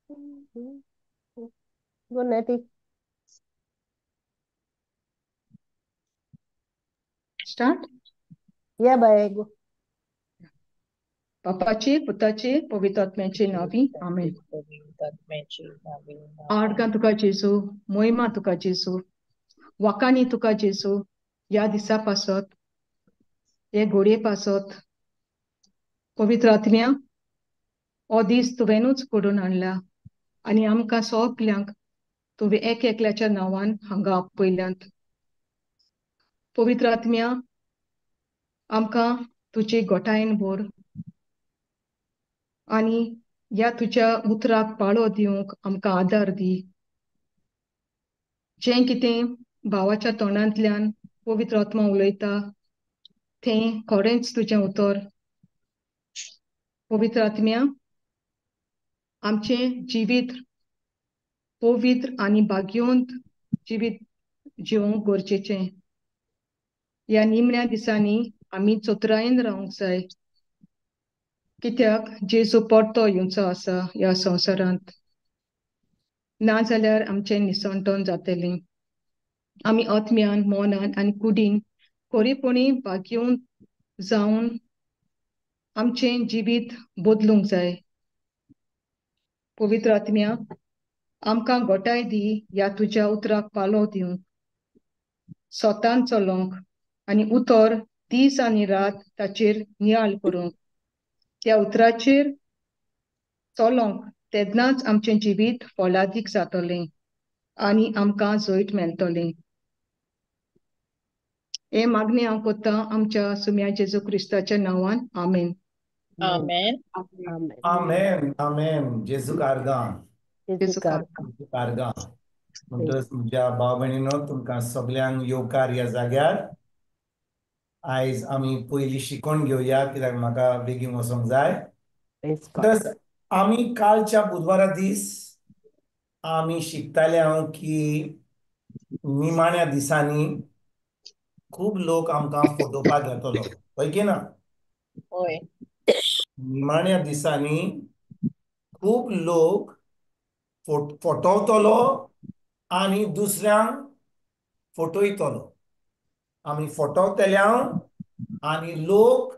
Go, Nettie. Start? Yeah, bye. Go. बापाचे पुताचे पवित्र आत्म्याचे नावी आमेन. आर्गां तुका जेजू, मोहिमा तुका जेजू, वाकानी तुका जेजू, ह्या दिसा पासत, हे घोडये पासत पवित्र आत्म्या हो दीस तुवेंनूच घडोवन हाडला आनी आमकां सगल्यांक तुवें एक एकल्याच्या नांवान हांगा आपयल्यांत. पवित्र आत्म्या आमकां तुजी गोठायेन भर आनी ह्या तुज्या उतराक पाळो दिवंक आमकां आदार दी. जें कितें भावाच्या तोंडांतल्यान पवित्र आत्मा उलयता तें खरेंच तुजें उतर. पवित्र आत्म्या आमचें जिवीत पवित्र आनी भाग्यवंत जिवीत जिवंक गरजेचें. ह्या निमण्या दिसांनी आमी चतुरायेन रावंक जाय, कित्याक जेजू परतो येवचो आसा ह्या संवसारांत, नाजाल्यार आमचें निसंटन जातलें. आमी आत्म्यान, मनान आनी कुडीन खरेपणी भाग्यवंत जावन आमचें जिवीत बदलूंक जाय. पवित्र आत्म्या आमकां गोठाय दी ह्या तुज्या उतराक पालो दिवंक, स्वतान चलोवंक आनी उतर दीस आनी रात ताचेर नियाळ करूंक. त्या उतराचेर चलोवंक तेन्नाच आमचें जिवीत फळादीक जातलें आनी आमकां जैत मेळटलें. हे मागणें हांव करतां आमच्या सुम्या जेजू क्रिस्ताच्या नांवान. आमेन. आमेन. आमेन. आमेन. जेजू कारगां. जेजू कारगां. म्हणटच म्हज्या भाव भयणीनो, तुमकां सगल्यांक येवकार ह्या जाग्यार. आयज आमी पयलीं शिकोवन घेवया, कित्याक म्हाका बेगीन वचोंक जाय. म्हणटच आमी कालच्या बुधवारा दीस आमी शिकताले हांव की निमाण्या दिसांनी खूब लोक आमकां फटोवपाक येतलो, हय की ना? हय. निमाण्या दिसांनी खूब लोक फटवतलो आनी दुसऱ्यांक फटयतलो. आमी फटवतले आनी लोक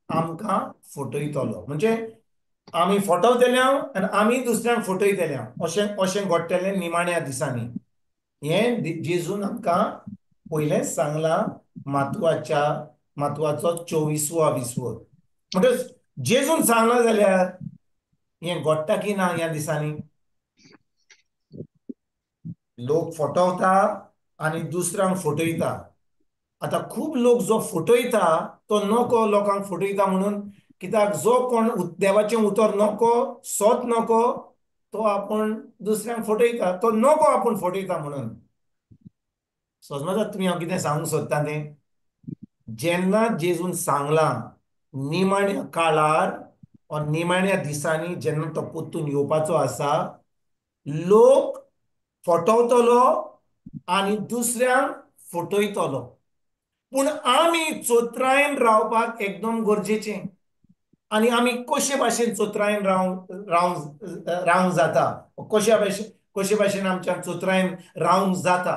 आमकां फटयतलो. म्हणजे आमी फटवतले आनी आमी दुसऱ्यांक फटयतले, अशें अशें घडटलें निमाण्या दिसांनी. हें जेजून आमकां पयलेंच सांगलां मातवाच्या मातवाचो 24वो 20वो. म्हणटच जेजून सांगलां जाल्यार हें घडटा की ना ह्या दिसांनी? लोक फटवता आनी दुसऱ्यांक फटयता. आतां खूब लोक जो फटयता तो नको लोकांक फटयता म्हणून, कित्याक जो कोण देवाचें उतर नको, सोत नको, तो आपूण दुसऱ्यांक फटयता, तो नको आपूण फटयता म्हणून. समजता तुमी हांव कितें सांगूंक सोदता तें? जेन्ना जेजून सांगलां निमाण्या काळार वा निमाण्या दिसांनी जेन्ना तो परतून येवपाचो आसा, लोक फटवतलो आनी दुसऱ्यांक फटयतलो. पूण आमी चतुरायेन रावपाक एकदम गरजेचें. आनी आमी कशे भाशेन चतुरायेन रावंक रावंक रावंक जाता, कशे भाशेन आमच्या चतुरायेन रावंक जाता,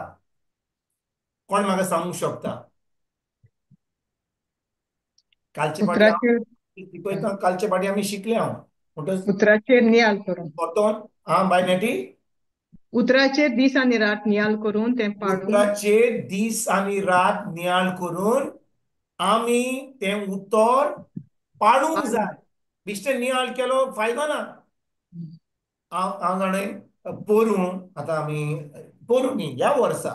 कोण म्हाका सांगूंक शकता? कालचे फाटी शिकयता, कालचे फाटी आमी शिकले हांव. म्हणटच उतराचेर नियाळ करून फटोवन. आं बाय नेटी, उतराचेर दीस आनी रात नियाळ करून तें पाळून, उतराचेर दीस आनी रात नियाळ करून आमी तें उतर पाळूंक जाय. बेश्टें नियाळ केलो फायदो ना. हांव हांव जाणें पोरूं, आतां आमी पोरूं न्ही, ह्या वर्सा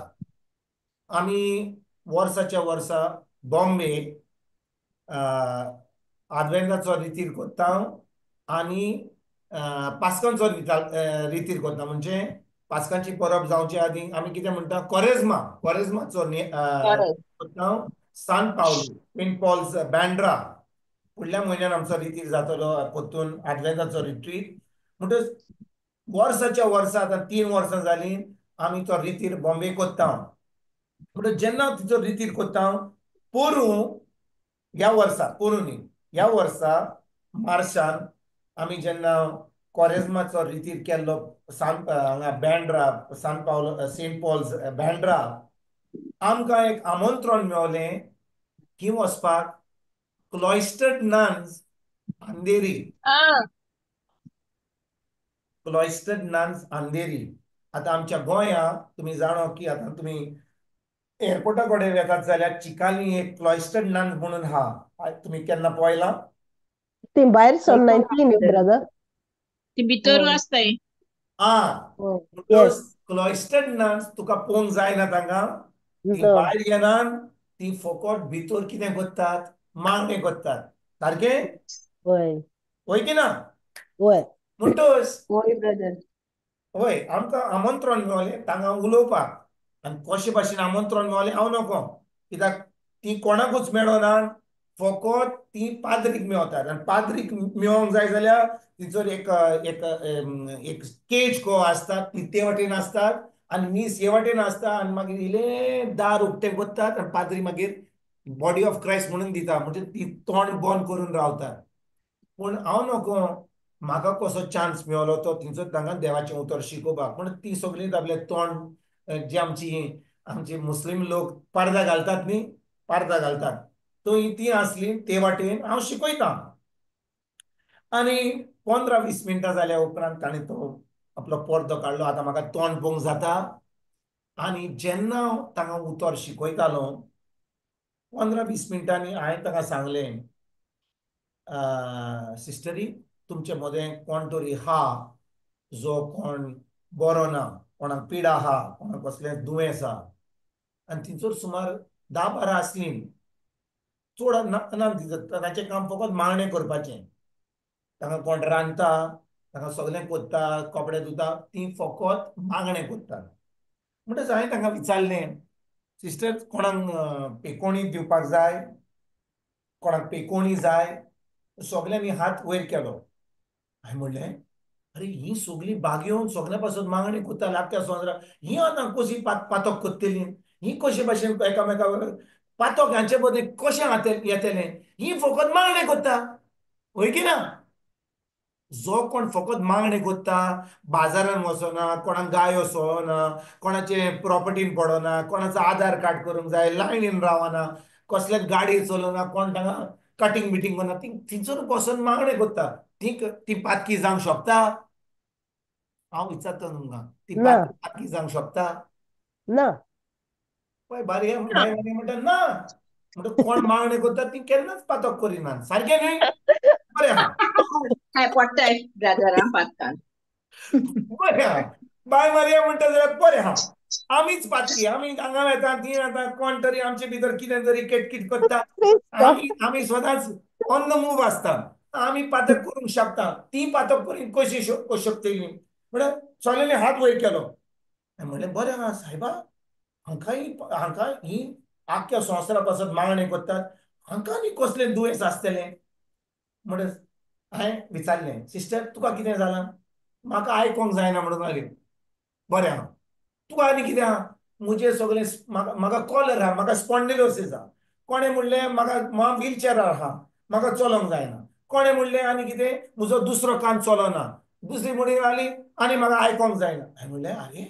आमी वर्साच्या वर्सा बॉम्बे आदवेंताचो रितीर करता आनी पास्कांचो रितीर करता. म्हणजे पास्कांची परब जावचे आदीं आमी कितें म्हणटा, कोरेज्मा, कोरेज्माचो करता. सान पावलो, सेंट पॉल्स, बँड्रा. फुडल्या म्हयन्यान आमचो रितीर जातलो परतून आदवेंताचो रिट्रीट. म्हणटच वर्साच्या वर्सा आतां 3 वर्सां जालीं आमी तो रितीर बॉम्बे करता. म्हणटच जेन्ना तिचो रितीर करता, पोरूं ह्या वर्सा, पोरूं न्ही, ह्या वर्सा मार्चान आमी जेन्ना कोरेज्माचो रितीर केल्लो सान हांगा Bandra, San Paulo, Saint Paul's Bandra, आमकां एक आमंत्रण मेवलें की वचपाक cloistered nuns Andheri. Cloistered nuns Andheri. आतां आमच्या गोंयांत तुमी जाणो की आतां तुमी एअरपोर्टा कडेन वेतात जाल्यार चिकाली एक क्लॉयस्टर्ड नन्स म्हणून आहा, तुमी केन्ना पळयलां? ती भायर सरनाय ती न्ही ब्रदर, ती भितर आसताय. आं, क्लॉयस्टर्ड नन्स तुका पळोवंक जायना तांकां, ती भायर येनात, ती फकत भितर कितें करतात, मागणें करतात. सारकें? वय. वय की ना? वय. म्हणटच वय ब्रदर, वय आमकां आमंत्रण मेवलें तांकां उलोवपाक. आनी कशे भाशेन आमंत्रण मेवलें हांव नको, कित्याक ती कोणाकूच मेळना, फकत ती पाद्रीक मेवतात. आनी पाद्रीक मेवोंक जाय जाल्यार तिचो एक एक एक केज को आसता, ती ते वाटेन आसतात आनी मीस हे वाटेन आसता, आनी मागीर इल्लें दार उक्तें करतात आनी पाद्री मागीर बॉडी ऑफ क्रायस्ट म्हणून दिता, म्हणजे ती तोंड बंद करून रावतात. पूण हांव नको, म्हाका कसो चान्स मेवलो तो थंयसर तांकां देवाचें उतर शिकोवपाक. पूण ती सगळीं आपलें तोंड, जी आमची आमची मुस्लीम लोक पार्दा घालतात न्ही, पार्दा घालतात, थंय ती आसली ते वाटेन हांव शिकयतां. आनी 15-20 मिनटां जाल्या उपरांत ताणें तो आपलो पडदो काडलो, आतां म्हाका तोंड पळोवंक जाता. आनी जेन्ना हांव तांकां उतर शिकयतालो 15-20 मिनटांनी हांवें तांकां सांगलें, सिस्टरी तुमचे मदें कोण तरी आहा जो कोण बरो ना, कोणाक पिडा आहा, कोणाक कसलें दुयेंस आहा. आनी थंयसर सुमार 10-12 आसलीं, चड ना तांचें काम फकत मागणें करपाचें. तांकां कोण रांदता, तांकां सगळें करता, कपडे धुता, तीं फकत मागणें करतात. म्हणटच हांवें तांकां विचारलें, सिस्टर कोणाक पेकोणी दिवपाक जाय, कोणाक पेकोणी जाय? सगल्यांनी हात वयर केलो. हांवें म्हणलें, अरे ही सगळीं बागेवन सगळ्या पासून मागणी करता लागत्या संवसाराक, ही आतां कशी पातक करतली, ही कशे भाशेन एकामेका पातक हांचे मदें कशें येतलें, ही फकत मागणें करता. वय की ना? जो कोण फकत मागणें करता, बाजारान वचना, कोणाक गायो सोडना, कोणाचे प्रॉपर्टीन पडना, कोणाचो आधार कार्ड करूंक जाय, लायनीन रावना, कसले गाडी चलोना, कोण तांकां कटींग बिटींग करना, ती थंयसर बसून मागणें करता. ती ती पातकी जावंक शकता? हांव विचारता तुमकां, ती पातकी जावंक शकता? ना. पळय बारया बाय म्हणटा ना, म्हणटा कोण मागणें करता ती केन्नाच पातक करिना. सारकें न्ही? बरें आहा, काय पडटाय ब्रदरां पातकान. बरें आहा, बाय मारया म्हणटा जाल्यार बरें आहा, आमीच पातकी, आमी हांगा वेता थंय वेता, कोण तरी आमचे भितर कितें तरी केटकीट करता, आमी आमी सदांच ऑन the move आसता, आमी पातक करूंक शकता, ती पातक करून कशी शकतली. म्हणल्यार सगळ्यांनी हात वयर केलो. म्हणलें बरें आहा सायबा, हांकां हांकां ही आख्ख्या संवसारा पासत मागणें करतात, हांकां न्ही कसलें दुयेंस आसतलें. म्हणटा हांवें विचारलें, सिस्टर तुका कितें जालां? म्हाका आयकोंक जायना म्हणून लागली. बरें आहा, तुका आनी कितें आहा? म्हजें सगळें म्हाका म्हाका कॉलर आहा, म्हाका स्पॉन्डिलोसीस आहा. कोणें म्हणलें म्हाका व्हीलचॅरार आहा, म्हाका चलोंक जायना. कोणें म्हणलें आनी कितें, म्हजो दुसरो कान चलना. दुसरी म्हणून आली आनी म्हाका आयकोंक जायना. हांवें म्हणलें, आरे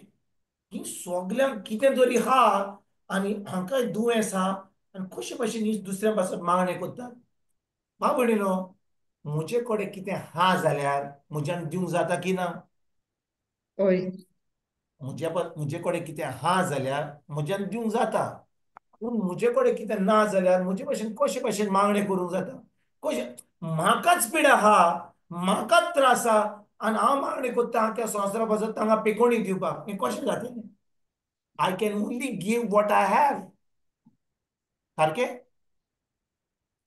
ही सगल्यांक कितें तरी आहा आनी हांकांय दुयेंस आहा, आनी कशे भाशेन ही दुसऱ्या पासत मागणें करतात. भाव भयणीनो, म्हजे कडेन कितें आहा जाल्यार म्हज्यान दिवंक जाता की ना? हय. म्हजे कडेन कितें आहा जाल्यार म्हज्यान दिवंक जाता, पूण म्हजे कडेन कितें ना जाल्यार म्हजे भाशेन कशे भाशेन मागणें करूंक जाता? कशें म्हाकाच पिडा आहा, म्हाकाच त्रास आहा, आनी हांव मागणें करता आख्ख्या संवसारा पासत तांकां पेकोणी दिवपाक, हें कशें जातलें? I can only give what I have. सारकें?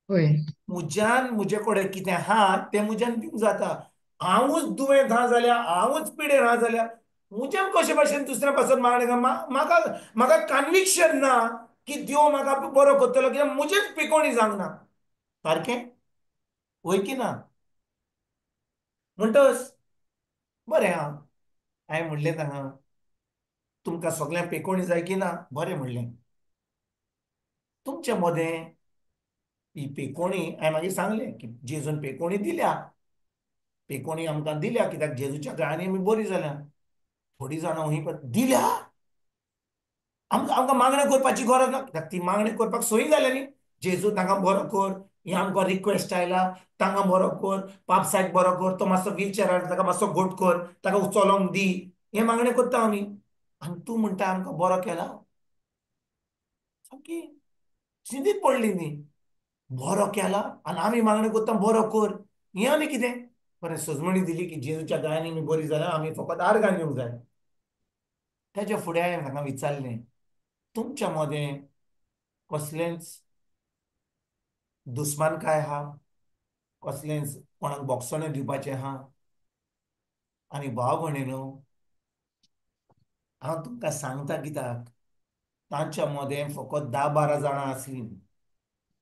हय. म्हज्यान म्हजे कडेन कितें आहा तें म्हज्यान दिवंक जाता. हांवूच दुयेंत आहा जाल्यार, हांवूच पिडेन आहा जाल्यार म्हज्यान कशे भाशेन दुसऱ्या पासत मागणें? म्हाका म्हाका कन्विक्शन ना की देव म्हाका बरो करतलो, कित्याक म्हजेच पिकोणी जावंक ना. सारकें? वय की ना? म्हणटच बरें आहा, हांवें म्हणलें तांकां, तुमकां सगळ्यांक पेकोणी जाय की ना? बरें म्हणलें, तुमचे मदें ही पेकोणी, हांवें मागीर सांगलें की जेजून पेकोणी दिल्या, पेकोणी आमकां दिल्या कित्याक जेजूच्या गायांनी आमी बरी जाल्या. थोडीं जाणां हूंय पण दिल्या, आमकां आमकां मागणें करपाची गरज ना, कित्याक ती मागणी करपाक सोयी जाल्या न्ही. जेजू तांकां बरो कर, हें आमकां रिक्वेस्ट आयला, तांकां बरो कर, पापसायक बरो कर, तो मातसो व्हीलचेरार ताका मातसो घोट कर, ताका चलोंक दी, हें मागणें करता आमी. आनी तूं म्हणटा आमकां बरो केला, सामकी चिंतीत पडली न्ही. बरो केला आनी आमी मागणें करता बरो कर, हें आनी कितें. बरें सजमणी दिली की जेजूच्या गायांनी आमी बरी जाल्या, आमी फकत आर्गां दिवंक जाय. तेज्या फुडें हांवें तांकां विचारलें, तुमच्या मदें कसलेंच दुस्मानकाय आहा, कसलेंच कोणाक बोगसणें दिवपाचें आहा? आनी भाव भयणीनो, हांव तुमकां सांगता कित्याक, तांच्या मदें फकत 10-12 जाणां आसलीं,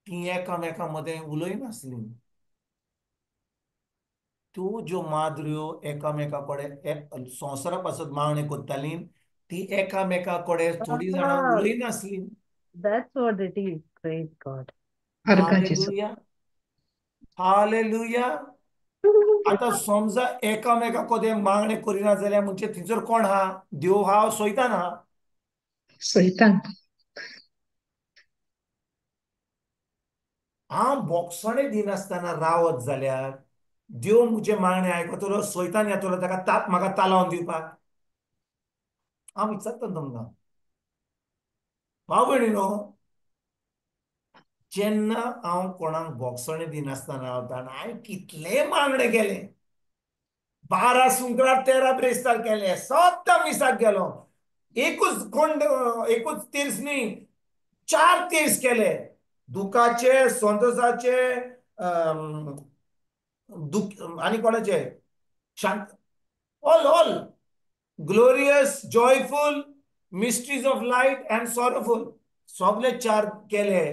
तीं एकामेकां मदें उलयनासलीं. त्यो ज्यो माद्र्यो एकामेका कडेन संवसारा पासत मागणें करतालीं, ती एकामेका कडेन थोडीं जाणां उलयनासलीं. That's what it is. Praise God. Hallelujah, hallelujah. आतां समजा एकामेका कडेन मागणें करिना जाल्यार म्हणजे थंयसर कोण आहा? देव आहा, सैतान आहा? सैतान. हांव बोगसणें दिनासतना रावत जाल्यार देव म्हजें मागणें आयकतलो, सैतान येतलो ताका ताप म्हाका तालावन दिवपाक. हांव विचारता तुमकां भाव भयणीनो, जेन्ना हांव कोणाक बोगसणें दिनासतना रावता, हांवें कितलें मागणें केलें, 12 सुंकरार 13 ब्रेस्तार केलें, सद्दां मिसाक गेलो, एकूच कोण एकूच तीर्स न्ही, 4 तीर्स केले, दुखाचे, संतोषाचे, दुख आनी कोणाचे, शांत, all all glorious, joyful, mysteries of light and sorrowful, सगळे 4 केले.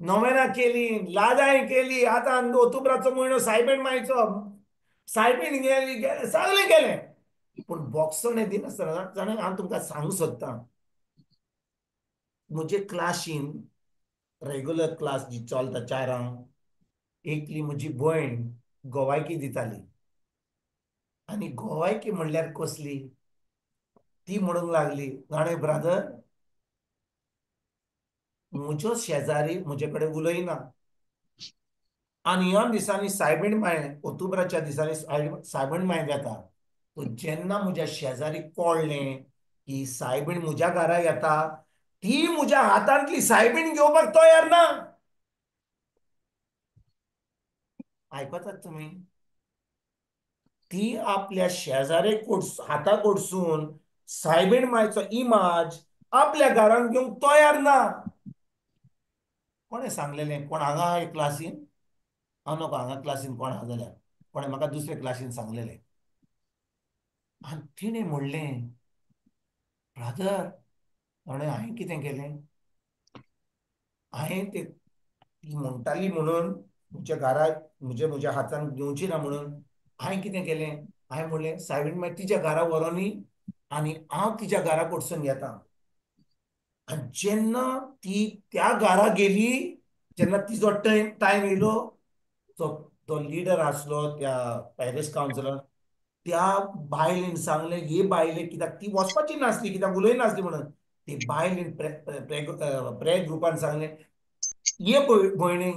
नोवेना केली, लादाय केली, आतां ओतुब्राचो म्हयनो सायबीण मायचो, सायबीण गेली, सगळें केलें, पूण बोगसणें दिनासतना. जाणा, हांव तुमकां सांगूंक सोदतां, म्हजे क्लासीन रेगुलर क्लास जी चलता 4 एकली म्हजी भयण गोवायकी दिताली. आनी गोवायकी म्हणल्यार कसली, ती म्हणूंक लागली, जाणें ब्रादर, म्हज्यो शेजारी म्हजे कडेन उलयना, आनी ह्या दिसांनी सायबीण माय, ओतुब्राच्या दिसांनी सायबीण माय येता. जेन्ना म्हज्या शेजारी कळ्ळें की सायबीण म्हज्या घरा येता, ती म्हज्या हातांतली सायबीण घेवपाक तयार ना. आयकतात तुमी? ती आपल्या शेजारे हाता कडसून सायबीण मायचो इमाज आपल्या घरान घेवंक तयार ना. कोणें सांगलेलें? कोण हांगा आहा क्लासीन? हांव नको हांगा क्लासीन कोण आहा जाल्यार, कोणें म्हाका दुसरे क्लासीन सांगलेलें. आनी तिणें म्हणलें, ब्रादर, ताणें हांवें कितें केलें, हांवें ते ती म्हणटाली म्हणून म्हज्या घराक म्हजे म्हज्या हातान घेवची ना म्हणून हांवें कितें केलें, हांवें म्हणलें सायबीण मागीर तिच्या घरा व्हरोनी आनी हांव तिच्या घरा कडसून घेता. आनी जेन्ना ती त्या घरा गेली, जेन्ना तिजो टायम येयलो, तो लिडर आसलो त्या पॅरिस कावन्सिलान, त्या बायलेन सांगलें, हे बायले कित्याक ती वचपाची नासली, कित्याक उलयनासली म्हणून, ती बायलेन प्रेयर ग्रुपान सांगलें, ये भयणी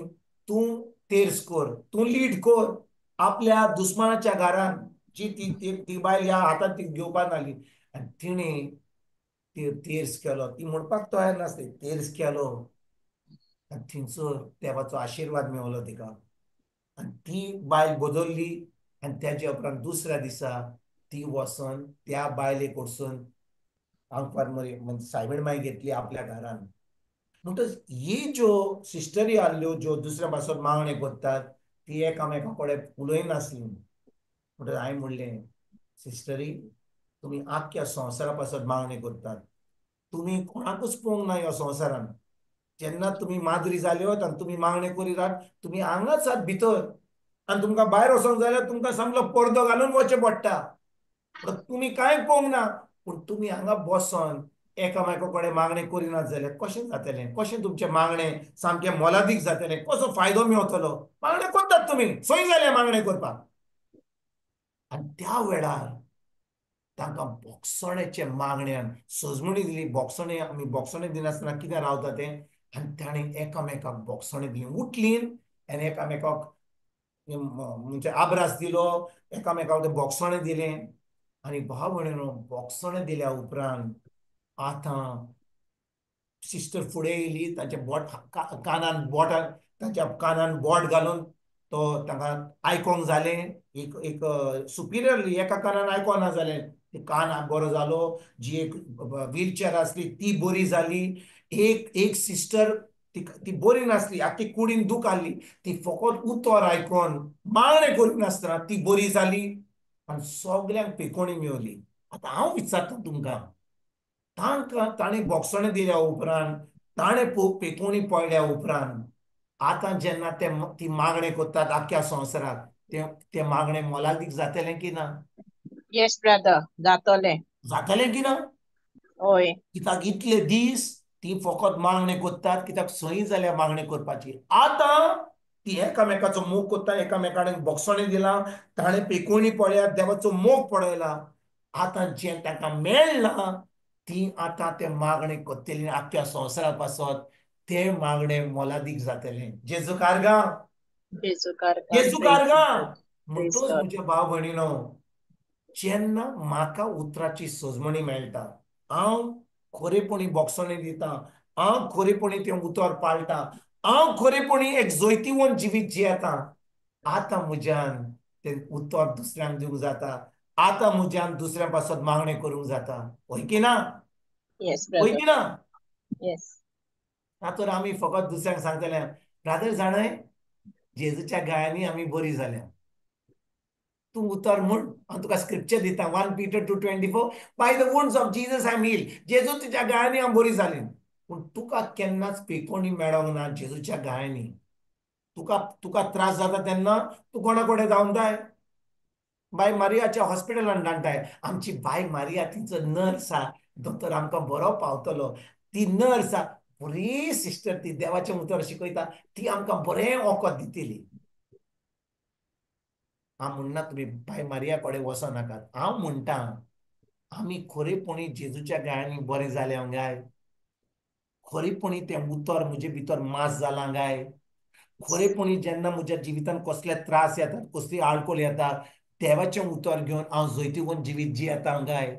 तूं तेर्स कर, तूं लीड कर आपल्या दुस्मानाच्या घरान, जी ती ती बायल ह्या हातांत ती घेवपाक नासली. आनी तिणें तेर्स केलो, ती म्हणपाक तयार नासली, तेर्स केलो आनी थंयसर देवाचो आशिर्वाद मेवलो तिका. आनी ती बायल बदल्ली. आनी तेज्या उपरांत दुसऱ्या दिसा ती वचून त्या बायले कडसून आंकवार मरी सायबीण माय घेतली आपल्या घरान. म्हणटच ही ज्यो सिस्टरी आहल्यो ज्यो दुसऱ्या पासत मागणें करतात, ती एकामेका कडेन उलयनासली. म्हणटच हांवें म्हणलें, सिस्टरी, तुमी आख्ख्या संवसारा पासत मागणें करतात, तुमी कोणाकूच पळोवंक ना ह्या संवसारान. जेन्ना तुमी माद्री जाल्यो आनी तुमी मागणें करीत, तुमी हांगाच आहात भितर, आनी तुमकां भायर वचोंक जाल्यार तुमकां सामको पडदो घालून वचचें पडटा. पूण तुमी कांय पळोवंक ना, पूण तुमी हांगा बसोन एकामेका कडेन मागणें करिनात जाल्यार कशें जातलें? कशें तुमचें मागणें सामकें मोलादीक जातलें? कसो फायदो मेवतलो? मागणें करतात तुमी, सोय जालें मागणें करपाक. आनी त्या वेळार तांकां बोगसण्याचे मागण्यान सजमणी दिली. बोगसणे आमी बोगसणे दिनासतना कितें रावता तें, आनी ताणें एकामेकाक बोगसणे दिली. उठलीन आनी एकामेकाक म्हणजे आब्रास दिलो, एकामेकाक ते बोगसणे दिलें. आनी भाव भयणीनो, बोगसणे दिल्या उपरांत आतां सिस्टर फुडें येयली, तांच्या बोट कानान बोटान तांच्या कानान बोट घालून तो तांकां आयकोंक जालें. एक एक सुपिरियरली एका कानान आयकोना जालें, कान बरो जालो. जी एक व्हीलचेर आसली ती बरी जाली. एक एक सिस्टर ती बरी नासली, आख्खी कुडीन दूख आहली, ती फकत उतर आयकोन मागणें करिनासतना ती बरी जाली आनी सगल्यांक पेकोणी मेवली. आतां हांव विचारता तुमकां, तांकां ताणें बोगसणें दिल्या उपरांत, ताणें पेकोणी पळयल्या उपरांत आतां जेन्ना ते ती मागणें करतात आख्ख्या संवसाराक, ते मागणें मोलादीक जातलें की ना? येस ब्रदर, जातलें. जातलें की ना? हय. कित्याक इतले दीस ती फकत मागणें करतात, कित्याक सही जाल्या मागणें करपाची. आतां ती एकामेकाचो मोग करता, एकामेकान बोगसणें दिलां, ताणें पेकोणी पळया, देवाचो मोग पळयला. आतां जें तांकां मेळना ती आतां ते मागणें करतली आख्ख्या संवसारा पासत, ते मागणें मोलादीक जातलें. जेजू कारगा, जेजू कारगा. म्हणटोच म्हज्या भाव भयणीनो, जेन्ना म्हाका उतराची सजमणी मेळटा, हांव खरेपणी बोगसणें दिता, हांव खरेपणी तें उतर पाळटा, हांव खरेपणी एक जैतिवंत जिवीत जियेता, आतां म्हज्यान तें उतर दुसऱ्यांक दिवंक जाता, आतां म्हज्यान दुसऱ्यां पासत मागणें करूंक जाता. हय की ना? हय की ना? ना तर आमी फकत दुसऱ्यांक सांगतले, ब्रादर जाणय जेजूच्या गायांनी आमी बरी जाल्या, तूं उतर म्हूण हांव तुका स्क्रिप्चर दिता, 1 Peter 2:24, by the wounds of Jesus I am healed. जेजू तुज्या गायांनी हांव बरी जाली. पूण तुका केन्नाच पेकोणी मेळोंक ना जेजूच्या गायांनी. तुका तुका त्रास जाता तेन्ना तूं कोणा कडेन धांवताय? बाय मारियाच्या हॉस्पिटलान धाडटाय. आमची बाय मारिया तिचो नर्स आहा, दोतोर आमकां बरो पावतलो, ती नर्स आहा, बरी सिस्टर, ती देवाचें उतर शिकयता, ती आमकां बरें वखद दितली. हांव म्हणना तुमी बाय मारिया कडेन वचो नाकात, हांव म्हणटा आमी खरेपणी जेजूच्या गायांनी बरें जालें गाय, खरेपणी तें उतर म्हजे भितर मास जालां गाय, खरेपणी जेन्ना म्हज्या जिवितान कसले त्रास येतात, कसली आडखळ येता, देवाचें उतर घेवन हांव जैतिवंत जिवीत जियेता गाय.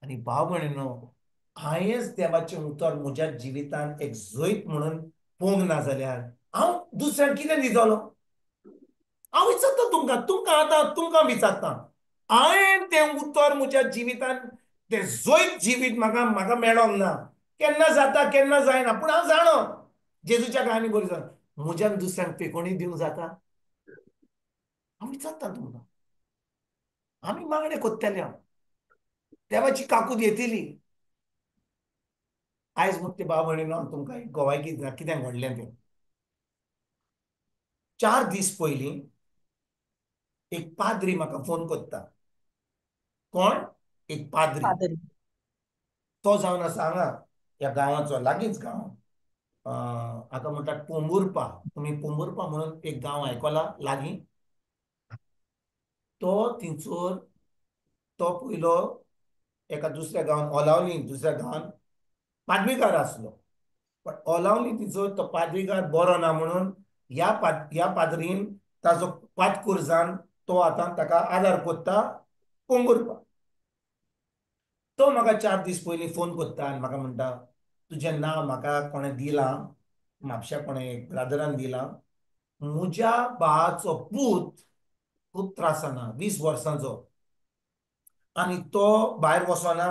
आनी भाव भयणीनो, हांवेंच देवाचें उतर म्हज्या जिवितान एक जैत म्हणून पोवंक ना जाल्यार हांव दुसऱ्यांक कितें दितलो? हांव विचारता तुमकां, तुमकां आतां तुमकां विचारता, हांवें तें उतर म्हज्या जिवितान तें जैत जिवीत म्हाका म्हाका मेळोंक ना. केन्ना जाता केन्ना जायना, पूण हांव जाणो जेजूच्या गायांनी बरी जाता, म्हज्यान दुसऱ्यांक पेकोणी दिवंक जाता? हांव विचारता तुमकां. आमी मागणें करतले, हांव देवाची काकूत येतली. आयज मुक्ती भाव भयणीनो, तुमकां गोवायकी कितें घडलें तें. 4 दीस पयलीं एक पाद्री म्हाका फोन करता. कोण? एक पाद्री. तो जावन आसा हांगा ह्या गांवाचो, लागींच गांव, हाका म्हणटात पोंबुर्पा. तुमी पोंबुर्पा म्हणून एक गांव आयकला लागीं? तो थिंचोर तो पयलो एका दुसऱ्या गांवान, ओलावली दुसऱ्या गांवान पाद्रीकार आसलो, पण ओलावली तिचो तो पाद्रीकार बरो ना म्हणून ह्या पाद्रीन ताजो पातकूर जावन तो आतां ताका आदार कोत्ता पोंबुर्पा. तो म्हाका 4 दीस पयलीं फोन कोत्ता आनी म्हाका म्हणटा, तुजें नांव म्हाका कोणें दिलां, म्हापश्या कोणें एक ब्रादरान दिलां, म्हज्या भावाचो पूत खूब त्रासाना, 20 वर्सांचो, आनी तो भायर वचना,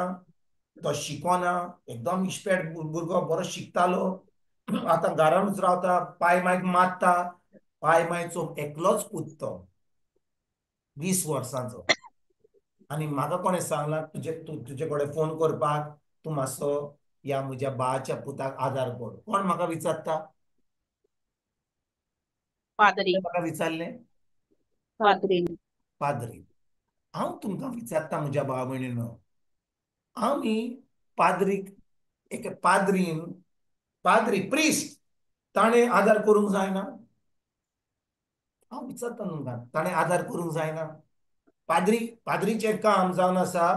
तो शिकोना, एकदम इश्पेट भुरगो, बरो शिकतालो, आतां घरानूच रावता, पाय मायक मारता, पाय मायचो एकलोच पूत तो, 20 वर्सांचो. आनी म्हाका कोणें सांगलां तुजे तुजे कडेन फोन करपाक, तूं मातसो ह्या म्हज्या बाच्या पुताक आदार कर. कोण म्हाका विचारता? पाद्री. म्हाका विचारलें? पाद्री. पाद्री. हांव तुमकां विचारता म्हज्या भाव भयणीनो, आमी पाद्रीक, एके पाद्रीन, पाद्री प्रिस्ट, ताणें आदार करूंक जायना? हांव विचारता तुमकां, ताणें आदार करूंक जायना? पाद्री पाद्रीचें काम जावन आसा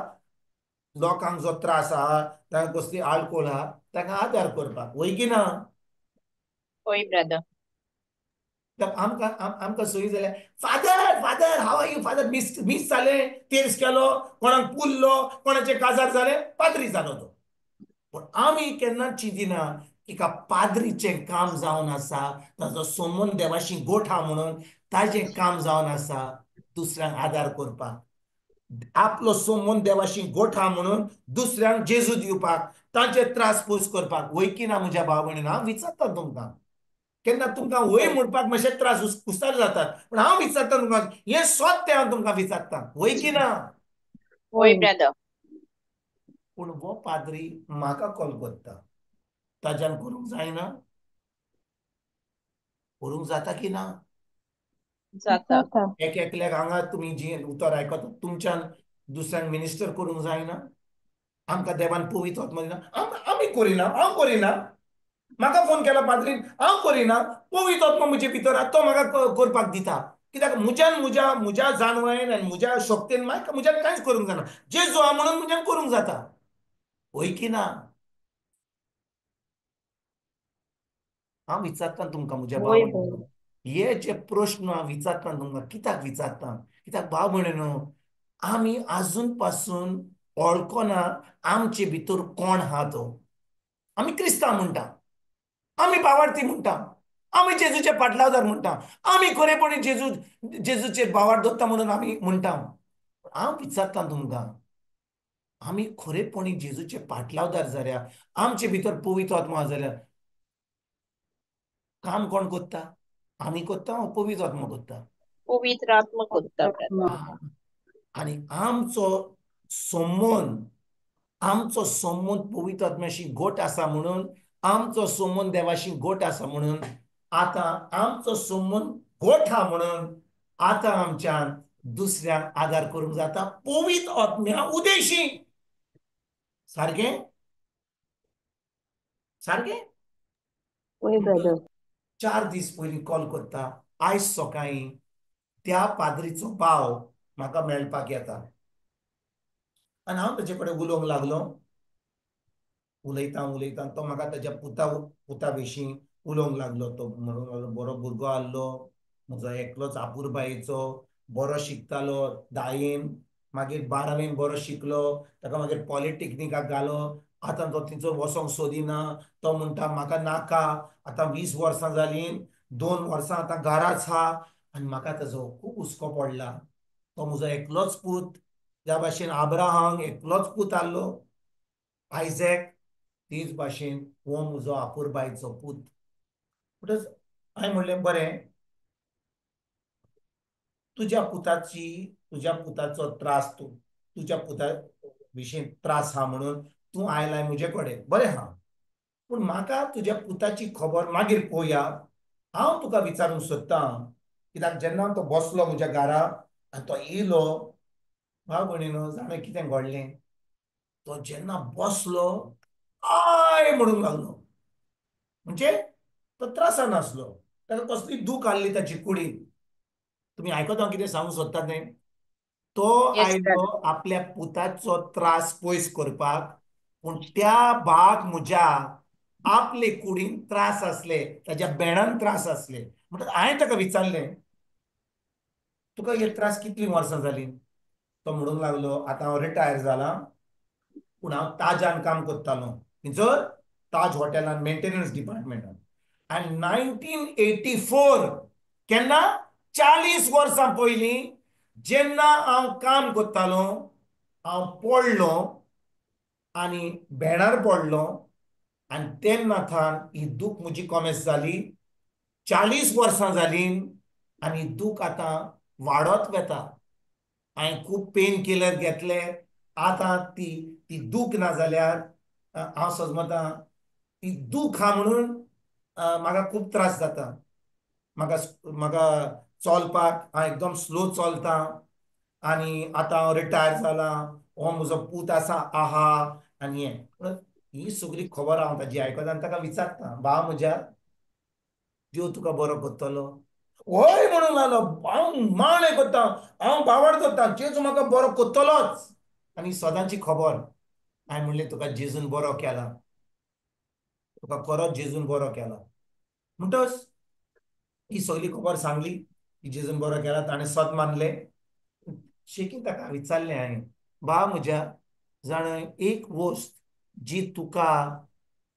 लोकांक जो त्रास आहा, तांकां कसली आल्कोहोल आहा तांकां आदार करपाक, वय की ना? हय ब्रदर. आमकां आमकां सोयी जाल्यार father father how are you father, मीस मीस जालें, तेर्स केलो, कोणाक पुरलो, कोणाचें काजार जालें, पाद्री जालो तो. पूण आमी केन्ना चिंतिना की का पाद्रीचें काम जावन आसा ताजो सोमून देवाशी गोठा म्हणून ताजें काम जावन आसा दुसऱ्यांक आदार करपाक, आपलो सोमून देवाशी गोठा म्हणून दुसऱ्यांक जेजू दिवपाक, तांचे त्रास पयस करपाक. वय की ना म्हज्या भाव भयणीन? हांव विचारता तुमकां, केन्ना तुमकां वय म्हणपाक मातशे त्रास कुस्तार जातात, पूण हांव विचारता तुमकां, हें सत्य तें हांव तुमकां विचारता, वय की ना? हय ब्रदर. पूण हो पाद्री म्हाका कॉल करता, ताज्यान करूंक जायना? करूंक जाता की ना? जाता. एक एकल्याक हांगा तुमी जी उतर आयकता तुमच्यान दुसऱ्यांक मिनिस्टर करूंक जायना? आमकां देवान पवित्र आत्मो दिना, आमी करिना, हांव करिना, म्हाका फोन केला पाद्रीन, हांव करिना, पवित्र आत्मो म्हजे भितर आहा तो म्हाका करपाक दिता. कित्याक म्हज्यान म्हज्या म्हज्या जाणवायेन आनी म्हज्या शक्तेन म्हाका म्हज्यान कांयच करूंक जायना, जेजू आहा म्हणून म्हज्यान करूंक जाता, वय की ना? हांव विचारता तुमकां म्हज्या भाव भयणीनो, हे जे प्रश्न हांव विचारता तुमकां कित्याक विचारता? कित्याक भाव भयणीनो आमी आजून पासून वळखना आमचे भितर कोण आहा तो. आमी क्रिस्तांव म्हणटा, आमी भावार्थी म्हणटा, आमी जेजूचे पाटलावदार म्हणटा, आमी खरेपणी जेजू जेजूचेर भावार्थ दवरता म्हणून आमी म्हणटा. हांव विचारता तुमकां, आमी खरेपणी जेजूचे पाटलावदार जाल्यार, आमचे भितर पवित्र आत्मो आसा जाल्यार काम कोण करता? आमी करता वो पवित्र आत्मो करता? पवित्र आत्मो करता. आनी आमचो संबंद, आमचो संबंद पवित्र आत्म्याशी गोट आसा म्हणून, आमचो संबंद देवाशी गोट आसा म्हणून, आतां आमचो संबंद गोठ आहा म्हणून आतां आमच्यान दुसऱ्यांक आदार करूंक जाता पवित्र आत्म्या उदेशी. सारकें? सारकें? 4 दीस पयलीं कॉल करता, आयज सकाळीं त्या पाद्रीचो भाव म्हाका मेळपाक येता आनी हांव ताचे कडेन उलोवंक लागलो. उलयता उलयता तो म्हाका ताच्या पुता पुता विशीं उलोवंक लागलो. तो म्हणूंक लागलो, बरो भुरगो आहलो, म्हजो एकलोच आपुरबायेचो, बरो शिकतालो 10वेन, मागीर 12वेन बरो शिकलो, ताका मागीर पॉलिटेक्निकाक घालो, आतां तो थंयसर वचोंक सोदिना, तो म्हणटा म्हाका नाका, आतां 20 वर्सां जालीं, 2 वर्सां आतां घराच आहा आनी म्हाका ताजो खूब हुस्को पडला. तो म्हजो एकलोच पूत, ज्या भाशेन आब्राहाम एकलोच पूत आहलो आयझॅक, तीच भाशेन हो म्हजो आपुरबायेचो पूत. म्हणटच हांवें म्हणलें, बरें, तुज्या पुताची, तुज्या पुताचो त्रास, तूं तुज्या पुता विशीं त्रास आहा म्हणून तूं आयलाय म्हजे कडेन, बरें आहा, पूण म्हाका तुज्या पुताची खबर मागीर पळोवया. हांव तुका विचारूंक सोदतां, कित्याक जेन्ना तो बसलो म्हज्या घरा आनी तो येयलो, भाव भयणीनो जाणा कितें घडलें, तो जेन्ना बसलो I म्हणूंक लागलो. म्हणजे तो त्रासान आसलो, ताका कसली दूख आहली ताची कुडीन. तुमी आयकता हांव कितें सांगूंक सोदता तें? तो आयलो आपल्या पुताचो त्रास पयस करपाक, पूण त्या भाग म्हज्या आपले कुडीन त्रास आसले, ताज्या बेणान त्रास आसले. म्हणटकच हांवें ताका विचारलें, तुका हे त्रास कितलीं वर्सां जालीं? तो म्हणूंक लागलो, आतां हांव रिटायर जालां, पूण हांव ताजान काम करतालो, थंयसर ताज हॉटेलान मेंटेनन्स डिपार्टमेंटान. आनी 1984, केन्ना 40 वर्सां पयलीं जेन्ना हांव काम करतालो, हांव पडलो आनी भेणार पडलो आनी तेन्ना थावन ही दूख म्हजी कॉमेस जाली. 40 वर्सां जालीं आनी दूख आतां वाडत वता. हांवें खूब पेन किलर घेतले, आतां ती ती दूख ना जाल्यार हांव सजमता ती दूख आहा म्हणून म्हाका खूब त्रास जाता. म्हाका म्हाका चलपाक हांव एकदम स्लो चलता आनी आतां हांव रिटायर जालां, हो म्हजो पूत आसा आहा आनी हें ही सगळी खबर हांव ताजी आयकता आनी ताका विचारता, भाव म्हज्या देव तुका बरो करतलो. वय म्हणूंक लागलो, हांव माणे करता, हांव बावड करता, जेजू म्हाका बरो करतलोच. आनी सदांची खबर. हांवें म्हणलें तुका जेजून बरो केला, तुका खरोच जेजून बरो केला. म्हणटच ही सगळी खबर सांगली की जेजून बरो केला, ताणें सत मानलें. शेकीन ताका विचारलें हांवें, बा म्हज्या जाणा एक वस्त जी तुका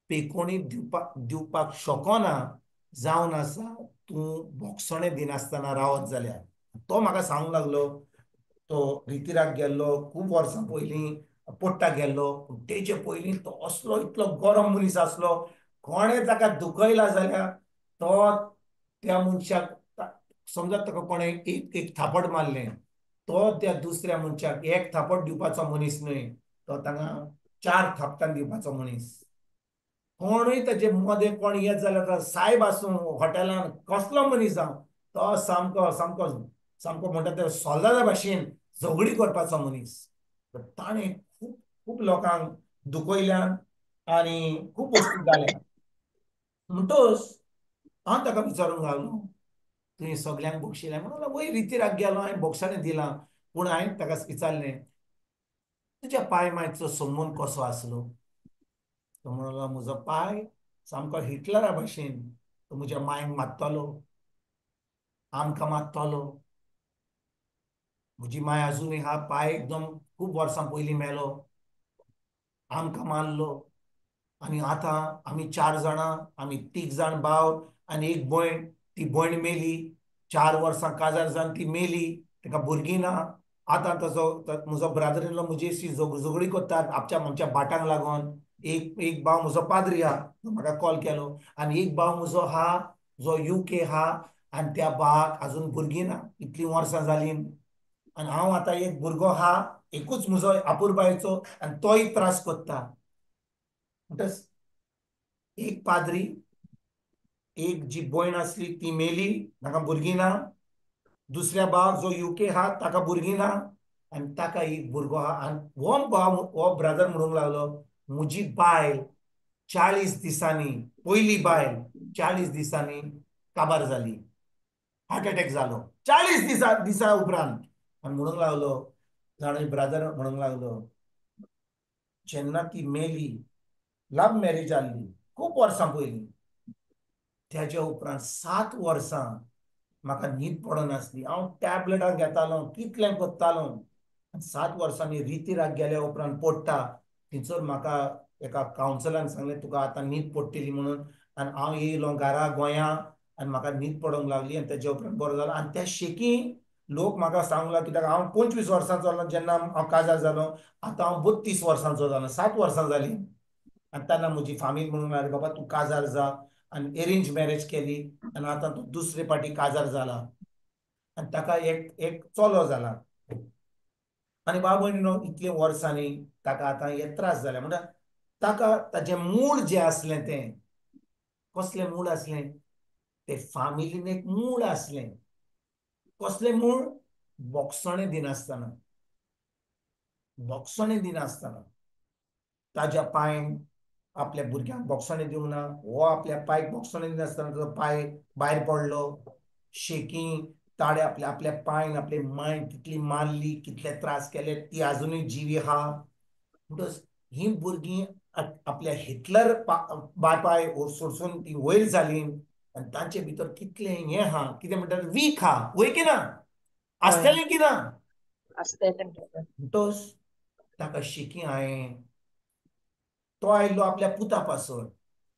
पेकोणी दिवपाक शकना जावन आसा, तूं बोगसणें दिनासतना रावत जाल्यार. तो म्हाका सांगूंक लागलो, तो रितिराक गेल्लो खूब वर्सां पयलीं, पोट्टा गेल्लो, पूण तेजे पयलीं तो असलो इतलो गरम मनीस आसलो, कोणें ताका दुखयला जाल्यार तो त्या मनशाक, समजा ताका कोणें एक एक थापट मारलें, तो त्या दुसऱ्या मनशाक एक थापट दिवपाचो मनीस न्हय, तो तांगा 4 थापटां दिवपाचो मनीस. कोणूय ताजे मदें कोण येत जाल्यार सायब आसूं हॉटेलान कसलो मनीस जावं, तो सामको सामको सामको म्हणटा ते सोल्दादा भाशेन झगडी करपाचो मनीस. ताणें खूब खूब लोकांक दुखयल्यान आनी खूब वस्तू जाल्या. म्हणटच हांव ताका विचारूंक लागलो, तुवें सगल्यांक बक्षिलें? म्हणून वयर रितीराक गेलो, हांवें बोगसाणें दिलां. पूण हांवें ताका विचारलें, तुज्या पाय मायचो संबंद कसो आसलो? तो म्हणलो, म्हजो पाय सामको हिटलरा भाशेन, तो म्हज्या मायक मारतालो, आमकां मारतालो. म्हजी माय आजुनूय आहा, पाय एकदम खूब वर्सां पयलीं मेलो, आमकां मारलो. आनी आतां आमी 4 जाणां, आमी 3 जाण भाव आनी एक भयण, ती भयण मेली, 4 वर्सां काजार जावन ती मेली, ताका भुरगीं ना. आतां ताजो म्हजो ब्रादर इन लॉ म्हजी झगडी करतात आमच्या आमच्या बाटांक लागून. एक एक भाव म्हजो पाद्री आहा, तो म्हाका कॉल केलो, आनी एक भाव म्हजो आहा जो UK आहा, आनी त्या भावाक आजून भुरगीं ना, इतलीं वर्सां जालीं. आनी हांव आतां एक भुरगो आहा, एकूच म्हजो आपुरबायेचो, आनी तोय त्रास करता. म्हणटच एक पाद्री, एक जी भयण आसली ती मेली, ताका भुरगीं ना. दुसऱ्या भाव जो UK आहा ताका भुरगीं ना, आनी ताका एक भुरगो आहा. आनी हो भाव, हो ब्रदर म्हणूंक लागलो, म्हजी बायल 40 दिसांनी, पयली बायल 40 दिसांनी काबार जाली, हार्ट अटॅक जालो 40 दिसा उपरांत. आनी म्हणूंक लागलो, जाणा ब्रदर म्हणूंक लागलो, जेन्ना ती मेली, लव मॅरेज जाल्ली खूब वर्सां पयलीं, त्याच्या उपरांत 7 वर्सां म्हाका न्हीद पडनासली, हांव टॅबलेटां घेतालो, कितलें करतालो. 7 वर्सांनी रितीराक गेल्या उपरांत पडटा थंयसर म्हाका एका कावन्सिलान सांगलें, तुका आतां न्हीद पडटली म्हणून. आनी हांव येयलो घरा गोंया आनी म्हाका न्हीद पडोंक लागली, आनी तेज्या उपरांत बरो जालो. आनी त्या शेकी लोक म्हाका सांगूंक लागलो, कित्याक हांव 25 वर्सांचो जालो जेन्ना हांव काजार जालो, आतां हांव 32 वर्सांचो जालो, 7 वर्सां जालीं. आनी तेन्ना म्हजी फामील म्हणूंक लागली, बाबा तूं काजार जा, आनी एरेंज मॅरेज केली, आनी आतां तूं दुसरे पाटी काजार जाला, आनी ताका एक एक चलो जाला. आनी बाब भयणीनो, इतले वर्सांनी ताका आतां हे त्रास जाले. म्हणटा ताका ताजें मूळ जें आसलें तें कसलें मूळ आसलें? ते फामिलीन एक मूळ आसलें. कसलें मूळ? बोगसणें दिनासतना, बोगसणें दिनासतना ताज्या पांयन आपल्या भुरग्यांक बोगसणें दिवंक ना, हो आपल्या पायक बोगसणें दिनासतना ताजो पांय भायर पडलो. शेकी ताणें आपल्या आपल्या पांयन आपले मायन कितली मारली, कितले त्रास केले, ती आजुनूय जिवी आहा. म्हणटच हीं भुरगीं आपल्या हिटलर बापाय सोडसून ती वयर जाली, आनी तांचे भितर कितलें हें आहा, कितें म्हणटात, वीक आहा, वय की ना, आसतलें की ना? म्हणटच ताका शेकी हांवें, तो आयलो आपल्या पुता पासून,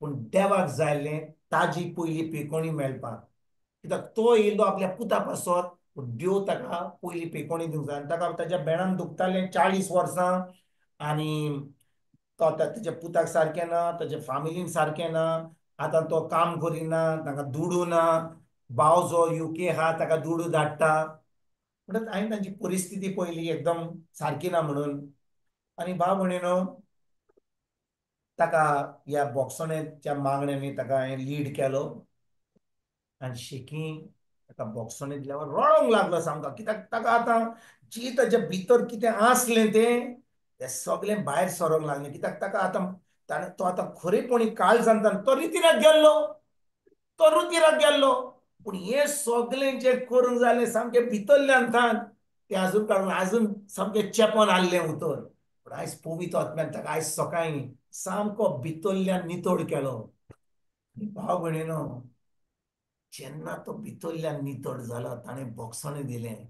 पूण देवाक जाय आसलें ताजी पयली पेकोणी मेळपाक, कित्याक तो येयलो आपल्या पुता पासत, पूण देव ताका पयली पेकोणी दिवंक जाय. आनी ताका ताज्या बेणान दुखतालें 40 वर्सां, आनी तो आतां ताच्या पुताक सारकें ना, ताच्या फामिलीन सारकें ना, आतां तो काम करिना, ताका दुडू ना, भाव जो UK आहा ताका दुडू धाडटा. म्हणटच हांवें तांची परिस्थिती पळयली एकदम सारकी ना म्हणून. आनी भाव भयणीनो, ताका ह्या बोगसणेच्या मागण्यांनी ताका हांवें लीड केलो, आनी शेकी ताका बोगसणें दिल्यार रडोंक लागलो सामको, कित्याक ताका आतां जी ताच्या भितर कितें आसलें तें तें सगळें भायर सरोंक लागलें. कित्याक ताका आतां ताणें तो आतां खरेपणी काळजान तो रितीराक गेल्लो, तो रुतिराक गेल्लो. पूण हें सगळें जें करूंक जालें सामकें भितरल्यान थान तें आजून काडून आजून सामकें चेपोन आहलें उतर. पूण आयज पवित्र आत्म्यान ताका आयज सकाळीं सामको भितरल्यान नितळ केलो. आनी भाव भयणीनो, जेन्ना तो भितरल्यान नितळ जालो ताणें बोगसणें दिलें.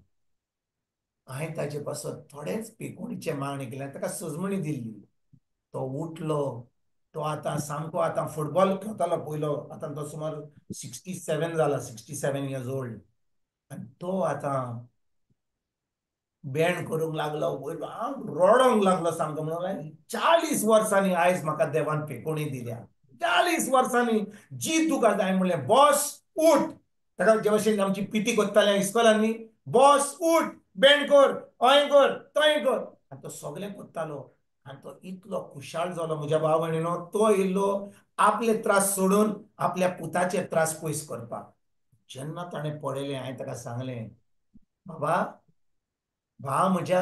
हांवें ताजे पासत थोडेंच पेकोणीचें मागणें केलें, ताका सजमणी दिल्ली. तो उठलो, तो आतां सामको आतां फुटबॉल खेळटालो पयलो, आतां तो सुमार 67 जाला, 67 इयर्स ओल्ड. आनी तो आतां बँड करूंक लागलो, वयर हांव रडोंक लागलो सामको. म्हणून 40 वर्सांनी आयज म्हाका देवान पेकोणी दिल्या, 40 वर्सांनी जी तुका जाय. म्हणलें बॉस उठ, ताका जे भशेन आमची पिटी करताले इस्कोलांनी, बॉस उठ, बँड कर, हय कर, तंय कर. आनी तो सगळें करतालो. आनी तो इतलो खुशाल जालो म्हज्या भाव भयणीनो, तो येयल्लो आपले त्रास सोडून आपल्या पुताचे त्रास पयस करपाक. जेन्ना ताणें पळयलें, हांवें ताका सांगलें, बाबा भाव म्हज्या,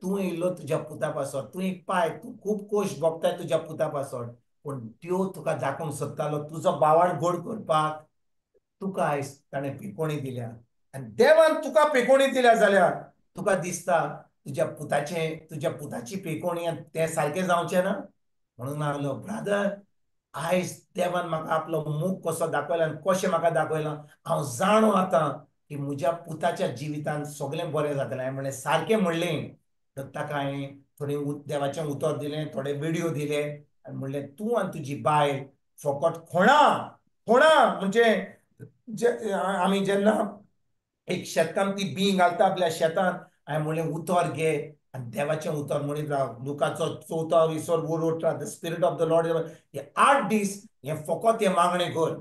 तूं येयल्लो तुज्या पुता पासत, तूं एक पाय, तूं खूब खोश भोगताय तुज्या पुता पासत, पूण त्यो तुका दाखोवंक सोदतालो तुजो बावाड गोड करपाक. तुका आयज ताणें पेकोणी दिल्या आनी देवान तुका पेकोणी दिल्या जाल्यार तुका दिसता तुज्या पुताचें, तुज्या पुताची पेकोणी आनी तें सारकें जावचें ना. म्हणून लागलो, ब्रादर आयज देवान म्हाका आपलो मूख कसो दाखयला आनी कशें म्हाका दाखयला, हांव जाणो आतां की म्हज्या पुताच्या जिवितान सगळें बरें जातलें. हांवें म्हणलें सारकें म्हणलें. तर ताका हांवें थोडें देवाचें उतर दिलें, थोडे विडियो दिले आनी म्हणलें तूं आनी तुजी बायल फकत खोणा खोणा म्हणजे जे आमी जेन्ना एक शेतकाम ती बीं घालता आपल्या शेतान, हांवें म्हणलें उतर घे आनी देवाचें उतर म्हणीत राव. लुकाचो 4 विसर वोर the spirit of the Lord, हे 8 दीस हें फकत हें मागणें कर.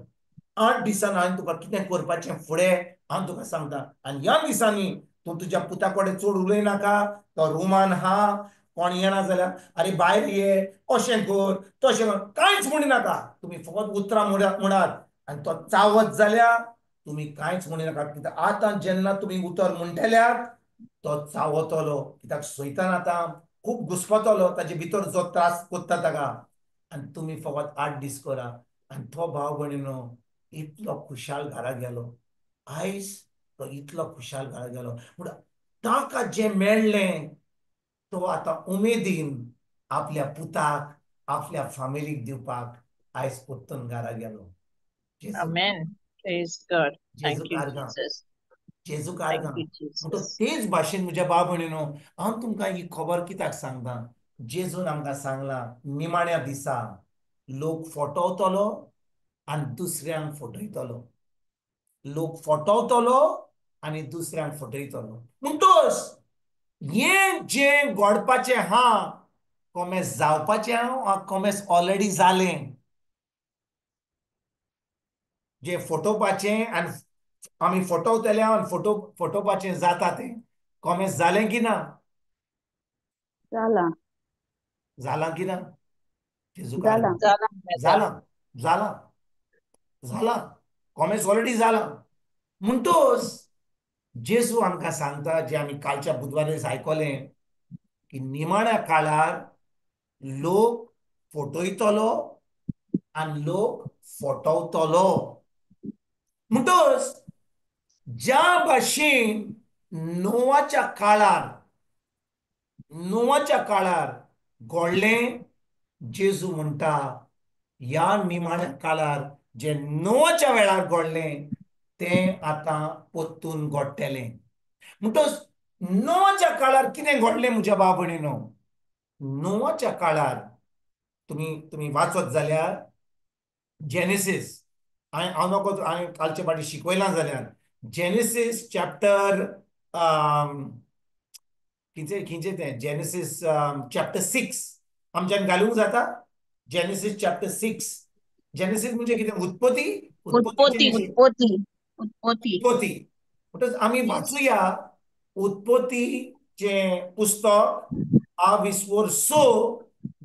8 दिसान हांवें तुका कितें करपाचें फुडें हांव तुका सांगता. आनी ह्या दिसांनी तूं तुज्या पुता कडेन चड उलयनाका, तो रुमान आहा, कोण येना जाल्यार अरे भायर ये, अशें कर तशें कर, कांयच म्हणिनाका. तुमी फकत उतरां म्हणात आनी तो चावत जाल्यार तुमी कांयच म्हणिनाका. कित्याक आतां जेन्ना तुमी उतर म्हणटल्यात तो चावतलो, कित्याक सैतान आतां खूब घुस्पतलो, ताजे भितर जो त्रास करता ताका. आनी तुमी फकत 8 दीस करा. आनी तो भाव भयणीनो इतलो खुशाल घरा गेलो, आयज तो इतलो खुशाल घरा गेलो. पूण ताका जें मेळ्ळें तो आतां उमेदीन आपल्या पुताक, आपल्या फामिलीक दिवपाक आयज परतून घरा गेलो. Amen. Praise God. Thank you, Jesus. जेजू कारगां. म्हणटच तेच भाशेन म्हज्या भाव भयणीनो, हांव तुमकां ही खबर कित्याक सांगता, जेजून आमकां सांगलां निमाण्या दिसा लोक फटवतलो आनी दुसऱ्यांक फटयतलो, लोक फटवतलो आनी दुसऱ्यांक फटयतलो. म्हणटच हें जें घडपाचें आहा, कोमेस जावपाचें आहा, कोमेस ऑलरेडी जालें. जे फटोवपाचें आनी आमी फटवतले आनी फटोवपाचें जाता तें कोमेस जालें की ना? जालां. जालां की ना? जालां जालां जालां जालां, कोमेस ऑलरेडी जालां. म्हणटच जेजू आमकां सांगता, जे आमी कालच्या बुधवारा दिसा आयकलें की निमाण्या काळार लोक फटयतलो आनी लोक फटवतलो. म्हणटच ज्या भाशेन नोवाच्या काळार, नोवाच्या काळार घडलें, जेजू म्हणटा ह्या निमाण्या काळार जे नोवाच्या वेळार घडलें तें आतां परतून घडटलें. म्हणटच नोवाच्या काळार कितें घडलें म्हज्या भाव भयणीनो, नोवाच्या काळार तुमी तुमी वाचत जाल्यार जेनेसीस, हांवें हांव नको हांवें कालचे फाटी शिकयलां जाल्यार जेनेसीस चॅप्टर कितें कितें तें जेनेसीस चॅप्टर 6 आमच्यान घालूंक जाता. जेनेसीस चॅप्टर 6, जेनेसीस म्हणजे कितें? उत्पत्ती, उत्पत्ती, उत्पत्ती, उत्पत्ती. म्हणटच आमी वाचुया उत्पत्तीचें पुस्तक 6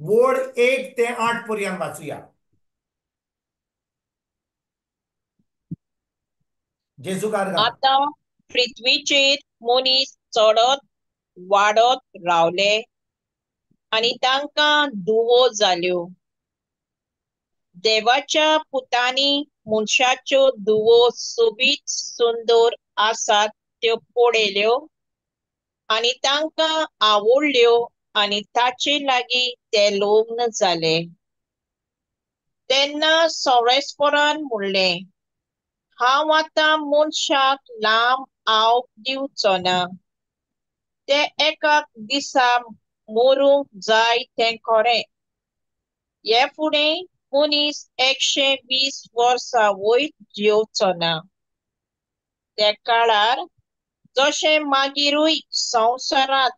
वड 1 ते 8 पर्यंत वाचुया. जेजू कारगां. आतां पृथ्वीचेर मनीस चडत वाडत रावले आनी तांकां दुवो जाल्यो. देवाच्या पुतांनी मनशाच्यो धुवो सोबीत सुंदर आसात त्यो पळयल्यो आनी तांकां आवडल्यो आनी ताचे लागीं ते लग्न जाले. तेन्ना सोरेस्पोरान म्हणलें, हांव आतां मनशाक लांब आवक दिवचो ना, ते एका दिसा मरूंक जाय तें खरें. हे फुडें मनीस 120 वर्सां वयर जियोवचो ना. त्या काळार जशें मागीरूय संवसारांत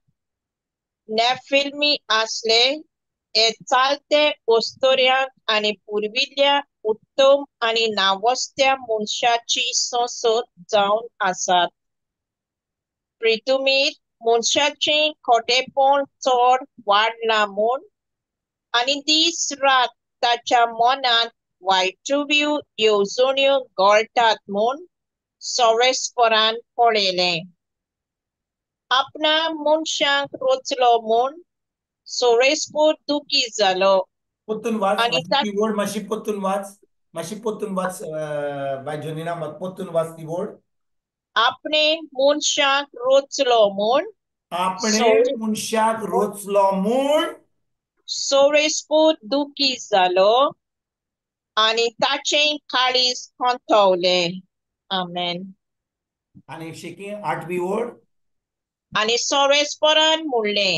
नॅफिल्मी आसले, हे चालते अस्तोऱ्यांक आनी पुर्विल्ल्या उत्तम आनी नावस्त्या मनशाची संसद जावन आसात. प्रितुमीर मनशाचें खोटेपण चड वाडलां म्हूण आनी दीस रात ताच्या मनांत वायटुव्यो येवजण्यो गळटात म्हूण सोरेस्परान पळयलें. आपणा मनशांक रचलो म्हूण सोरेस्पोर दुखी जालो. पोत्तून वाच ती वर्ड, मातशी पोत्तून वाच, मातशी पोत्तून वाच बाय जोनिना, पोत्तून वाच ती वर्ड. आपणे मनशाक रचलो म्हूण, आपणे मनशाक रचलो म्हूण सोरेस्पोर दुखी जालो आनी ताचें काळीज खंतवलें. आमेन. आनी शेकी आठवी वर्ड. आनी सोरेस्पोरान म्हणलें,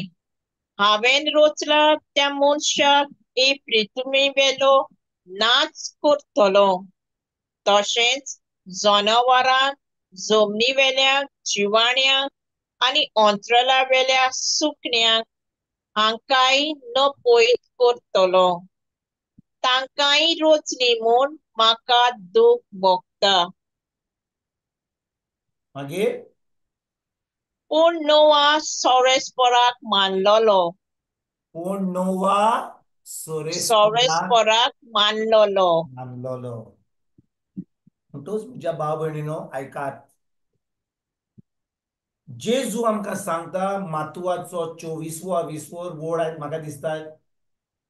हांवें रचला त्या मनशाक हे पृथ्वी वेलो नाच करतलो, तशेंच जनावरांक, जमनी वेल्या जिवाण्यांक आनी अंतराळा वेल्या सुकण्यांक हांकांय नपयत करतलो. तांकांय रचली म्हूण म्हाका दूख भोगता. मागीर पूण नोवा सोरेस्पोराक मानलोलो. पूण नोवा सोरेस्पोराक मानलोलो. मानलोलो. म्हणटूच म्हज्या भाव भयणीनो आयकात, जेजू आमकां सांगता मातुवाचो 24वो 20वो वोर्ड म्हाका दिसता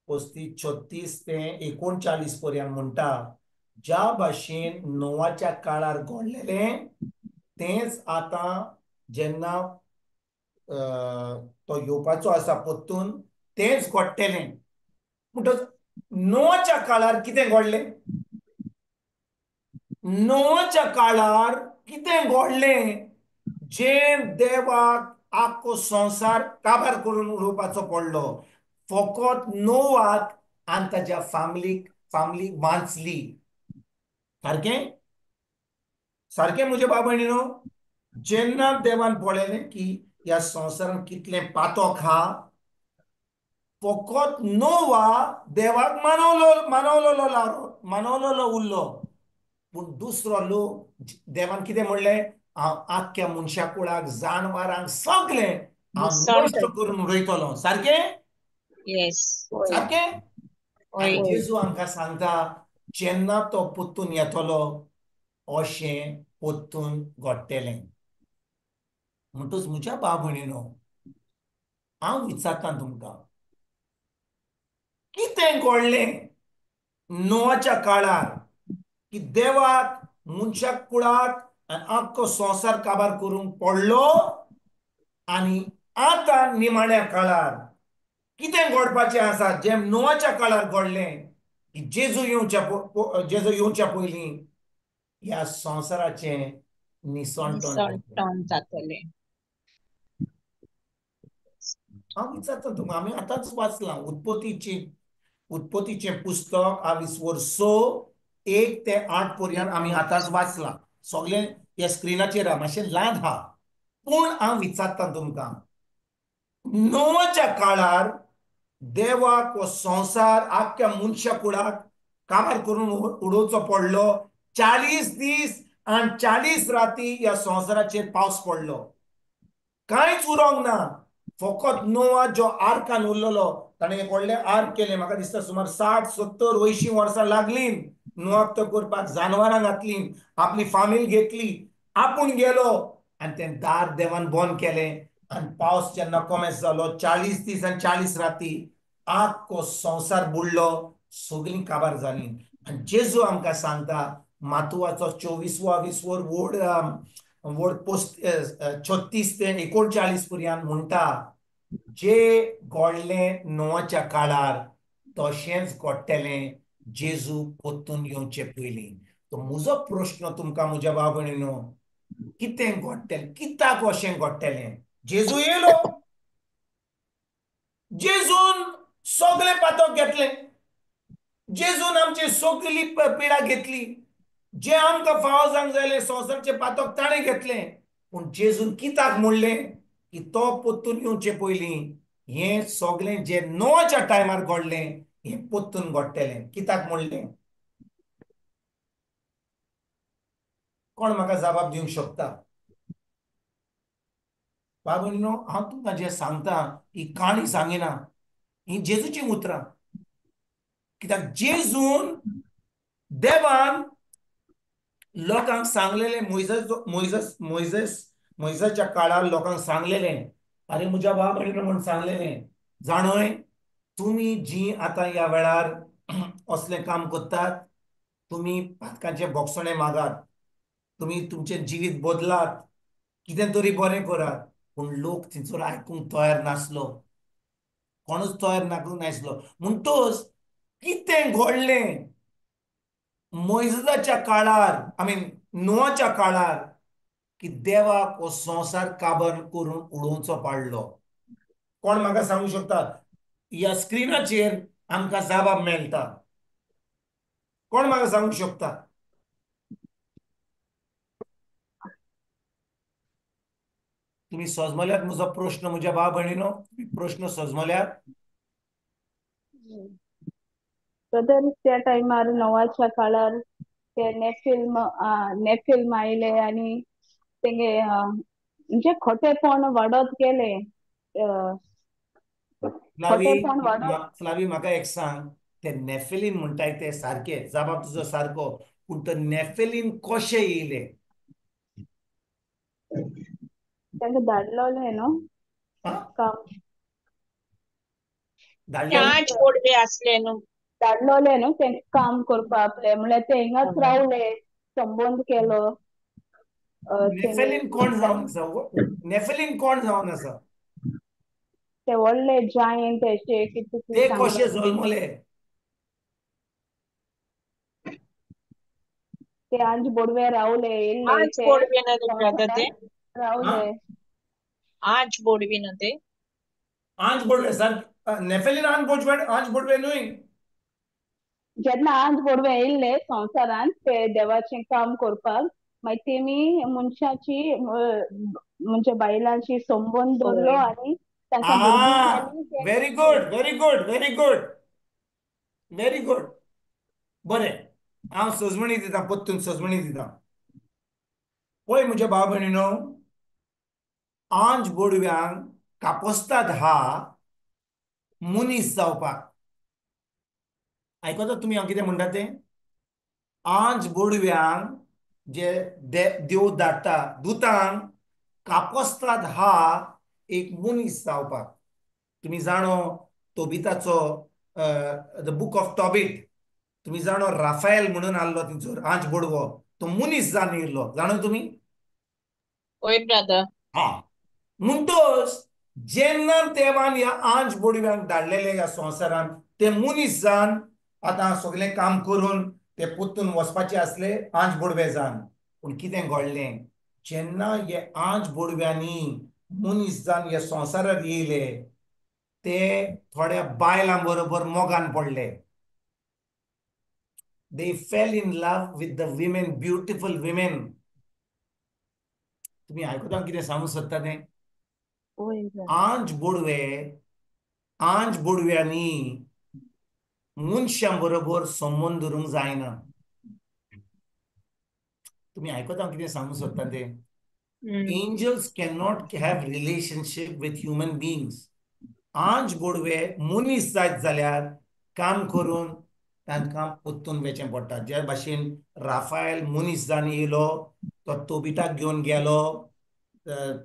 35 36 ते 39 पर्यंत म्हणटा, ज्या भाशेन नोवाच्या काळार घडलेलें तेंच आतां जेन्ना तो येवपाचो आसा पोत्तून तेंच घडटलें. म्हणटच नोवाच्या काळार कितें घडलें? नोवाच्या काळार कितें घडलें जें देवाक आख्खो संवसार काबार करून उडोवपाचो पडलो? फकत नोवाक आनी ताच्या फामिलीक वांचली. सारकें सारकें म्हज्या भाव भयणीनो, जेन्ना देवान पळयलें की ह्या संवसारान कितलें पातक आहा, फकत नोवा देवाक मानवलोलो उरलो. पूण दुसरो लोक देवान कितें म्हणलें, हांव आख्ख्या मनशा कुळाक, जानवरांक सगळें हांव नश्ट करून उडयतलो. सारकें? सारकें. जेजू आमकां सांगता जेन्ना तो पोत्तून येतलो अशें पोत्तून घडटलें. म्हणटूच म्हज्या भाव भयणीनो, हांव विचारतां तुमकां, कितें घडलें नोवाच्या काळार की देवाक मनशाक कुळाक आनी आख्खो संवसार काबार करूंक पडलो? आनी आतां निमाण्या काळार कितें घडपाचें आसा जें नोवाच्या काळार घडलें की जेजू येवच्या पयलीं ह्या संवसाराचें निसणटण जातलें. हांव विचारता तुमकां, आमी आतांच वाचलां उत्पत्तीचें पुस्तक 20 1 ते 8 पर्यंत आमी आतांच वाचलां. सगळें ह्या स्क्रिनाचेर आहा, मातशें ल्हान आहा. पूण हांव विचारता तुमकां, नोवाच्या काळार देवाक हो संवसार आख्ख्या मनशा कुळाक काबार करून उडोवचो पडलो. 40 दीस आनी 40 राती ह्या संवसाराचेर पावस पडलो, कांयच उरोंक ना. फकत नोवा जो आर्कान उरलेलो ताणें एक व्हडलें आर्क केलें. म्हाका दिसता सुमार 60 70 80 वर्सां लागलीं नोवाक तो करपाक. जानवरां घातलीं, आपली फामील घेतली, आपूण गेलो आनी तें दार देवान बंद केलें. आनी पावस जेन्ना कोमेस जालो 40 दीस आनी 40 राती आख्खो संवसार बुडलो, सगळीं काबार जालीं. आनी जेजू आमकां सांगता मातुवाचो 24वा 20वर वोड वोड पोस्ट 36 ते 39 पर्यंत म्हणटा, जे घडलें नोवाच्या काळार तशेंच घडटलें जेजू परतून येवचे पयलीं. तो म्हजो प्रश्न तुमकां म्हज्या भाव भयणीनो, कितें घडटलें, कित्याक अशें घडटलें? जेजू येयलो, जेजून सगळें पातक घेतलें, जेजून आमची सगळी पिडा घेतली, जे आमकां फावो जावंक जाय संवसारचें पातक ताणें घेतलें. पूण जेजून कित्याक म्हणलें की तो परतून येवचे पयलीं हें सगळें जें नोवाच्या टायमार घडलें हें परतून घडटलें? कित्याक म्हणलें? कोण म्हाका जबाब दिवंक शकता? बाबा हांव तुमकां जें सांगता ही काणी सांगिना, ही जेजूचीं उतरां. कित्याक जेजून देवान लोकांक सांगलेलें, मोयजस मोयजस मोयजस मोयजाच्या काळार लोकांक सांगलेलें, आरे म्हज्या भाव भयणीनो म्हूण सांगलेलें, जाणय तुमी जी आतां ह्या वेळार असलें काम करतात, तुमी पातकांचें बोगसणें मागात, तुमी तुमचें जिवीत बदलात, कितें तरी बरें करात. पूण लोक थंयसर आयकूंक तयार नासलो, कोणूच तयार नासलो. म्हणटच कितें घडलें मोयजाच्या काळार, I mean नोवाच्या काळार, की देवाक हो संवसार काबर करून उडोवचो पडलो? कोण म्हाका सांगू शकता? ह्या स्क्रिनाचेर आमकां जबाब मेळटा. कोण म्हाका सांगू शकता? तुमी सजमल्यात म्हजो प्रश्न, म्हज्या भाव भयणीनो, प्रश्न सजमल्यात? ब्रदर, त्या टायमार नोवाच्या काळार ते नेफिल्म आयले आनी तेंगे म्हणजे खोटेपण वाडत गेले. खोटेपण वाडत. फ्लावी म्हाका एक सांग, ते नेफिलीन म्हणटाय ते सारके, जबाब तुजो सारको, पूण ते नेफिलीन कशे येयले? तांकां धाडलोलें न्हू काम, आसले न्हू, धाडलोलें न्हू तें काम करपाक आपलें, म्हणल्यार ते हिंगाच रावले, संबंद केलो. नेफेलीन कोण जावन आसा? नेफेलीन कोण जावन आसा? ते व्हडले जायंट अशे कितें ते कशे जल्मले? ते आंज बोडवे रावले, आंज बोडवे रावले, आंज बोडवी न्हू ते, आंज बोडवे सर, नेफेलीन आंज बोडवे, आंज बोडवे न्हय. जेन्ना आंज बोडवे येयल्ले संवसारांत ते देवाचें काम करपाक, मागीर तेमी मनशाची म्हणजे बायलांची संबंद दवरलो आनी तांकां. Very good, very good, very good, very good. बरें, हांव सजमणी दिता, परतून सजमणी दिता. पळय म्हज्या भाव भयणीनो, आंज बोडव्यांक कापोस्ताद हा मनीस जावपाक. आयकता तुमी हांव कितें म्हणटा तें? आंज बोडव्यांक जे देव धाडटा दुतांक कापोस्ताद हा एक मनीस जावपाक. तुमी जाणो तोबिताचो the book of Tobit, तुमी जाणो राफायल म्हणून आहलो थंयसर आंज बोडवो, तो मनीस जावन येयल्लो, जाणो तुमी? हय ब्रदर. हा, म्हणटच जेन्ना देवान ह्या आंज बोडव्यांक धाडलेले ह्या संवसारान, ते मनीस जावन आतां सगळें काम करून ते परतून वचपाचे आसले आंज बोडवे जावन. पूण कितें घडलें, जेन्ना हे आंज बोडव्यांनी मनीस जावन ह्या संवसारार येयले, ते थोड्या बायलां बरोबर मोगान पडले. They fell in love with the women, beautiful women. तुम्ही आयकता कितें सांगूंक सोदता तें? आंज बोडवे, आंज बोडव्यांनी मनशां बरोबर संबंद दवरूंक जायना. तुम्ही आयकता कितें सांगूंक सोदता तें? Angels cannot have relationship with human beings. आंज बोडवे मनीस जायत जाल्यार काम करून तांकां परतून वचचें पडटा. जे भाशेन राफायल मनीस जावन येयलो, तो तोबिताक घेवन गेलो,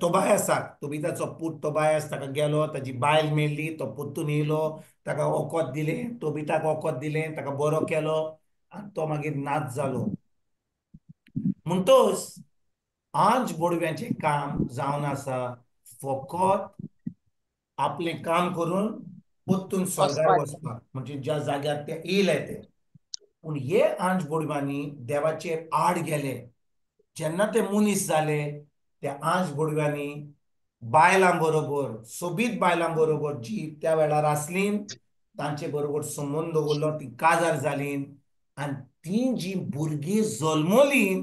तोबायसाक, तोबिताचो पूत तोबायस, ताका गेलो, ताजी बायल मेळ्ळी, तो परतून येयलो, ताका वखद दिलें, तोबिताक वखद दिलें, ताका बरो केलो आनी तो मागीर नाच जालो. म्हणटोच आंज बोडव्यांचें काम जावन आसा फकत आपलें काम करून परतून स्वर्गार वचपाक, म्हणजे ज्या जाग्यार ते येयले ते. पूण हे आंज बोडव्यांनी देवाचेर आड गेले. जेन्ना ते मनीस जाले त्या आंज बोडव्यांनी बायलां बरोबर, सोबीत बायलां बरोबर जी त्या वेळार आसली तांचे बरोबर संबंद दवरलो, ती काजार जाली आनी ती जी भुरगीं जल्मली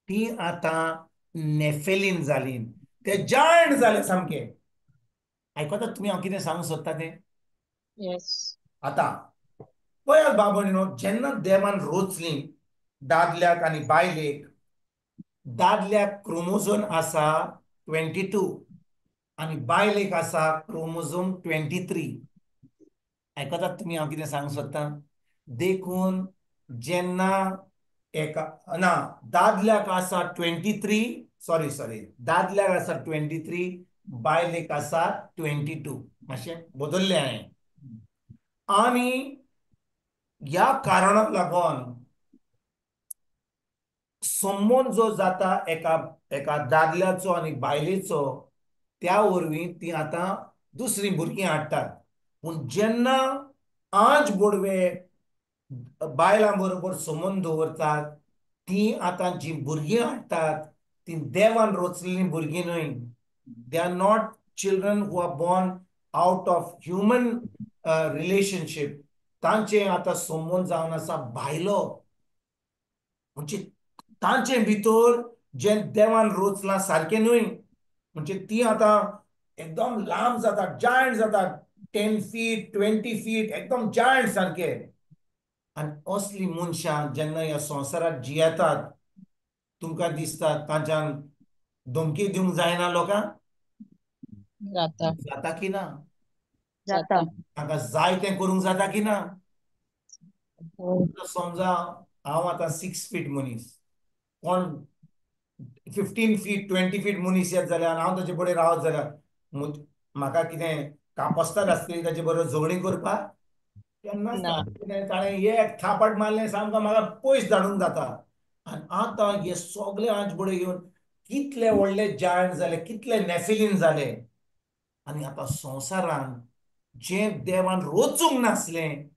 ती आतां नेफेलीन जाली, ते जायंट जाले सामके. आयकता तुमी हांव कितें सांगूंक सोदता तें? आतां पळयात बाबा, जेन्ना देवान रोचली दादल्याक आनी बायलेक, दादल्याक क्रोमोझोम आसा 22 आनी बायलेक आसा क्रोमोझोम 23. आयकतात तुमी हांव कितें सांगूंक सोदता? देखून जेन्ना एका ना दादल्याक आसा 23, सॉरी सॉरी, दादल्याक आसा 23, बायलेक आसा 22, मातशें बदल्लें हांवें. आनी ह्या कारणाक लागून संबंद जो जाता एका एका दादल्याचो आनी बायलेचो, त्या वरवीं ती आतां दुसरीं भुरगीं हाडटात. पूण जेन्ना आंज बोडवे बायलां बरोबर संबंद दवरतात, ती आतां जी भुरगीं हाडटात ती देवान रोचलेलीं भुरगीं न्हय. They are not children who are born out of human relationship. तांचे आतां संबंद जावन आसा बायलो, म्हणजे तांचे भितर जें देवान रोचलां सारकें न्हय, म्हणजे ती आतां एकदम लांब जातात, जायंट जातात, 10 फीट 20 फीट एकदम जायंट सारके. आनी असली मनशां जेन्ना ह्या संवसाराक जियेतात, तुमकां दिसता तांच्यान धमकी दिवंक जायना लोकांक? जाता. जाता की ना? जाता. तांकां जाय तें करूंक जाता की ना? समजा हांव आतां 6 फीट मनीस, कोण 15 फीट 20 फीट मनीस येत जाल्यार हांव ताचे बरोबर रावत जाल्यार म्हाका कितें कापस्तार आसतली ताचे बरोबर झगडीं करपाक? केन्नाच. ताणें एक थापट मारलें सामको म्हाका पयस धाडूंक जाता. आनी आतां हे सगळे आंज बोडे घेवन कितले व्हडले जायंट जाले, कितले नेफिलीन जाले. आनी आतां संवसारान जें देवान रोचूंक नासलें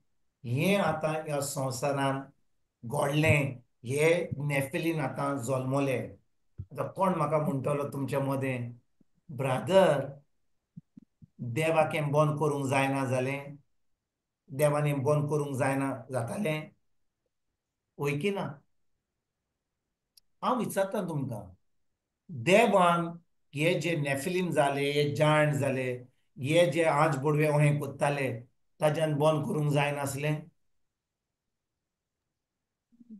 हें आतां ह्या संवसारान घडलें, हे नेफिलीन आतां जल्मले. आतां कोण म्हाका म्हणटलो तुमच्या मदें, ब्रादर देवाक हें बंद करूंक जायना जालें, देवान हें बंद करूंक जायना जातालें, वय की ना? हांव विचारता तुमकां, देवान हे जे नेफिलीन जाले, हे जायंट जाले, हे जे आंज बोडवे अहें कोत्ताले, ताज्यान बंद करूंक जायनासलें?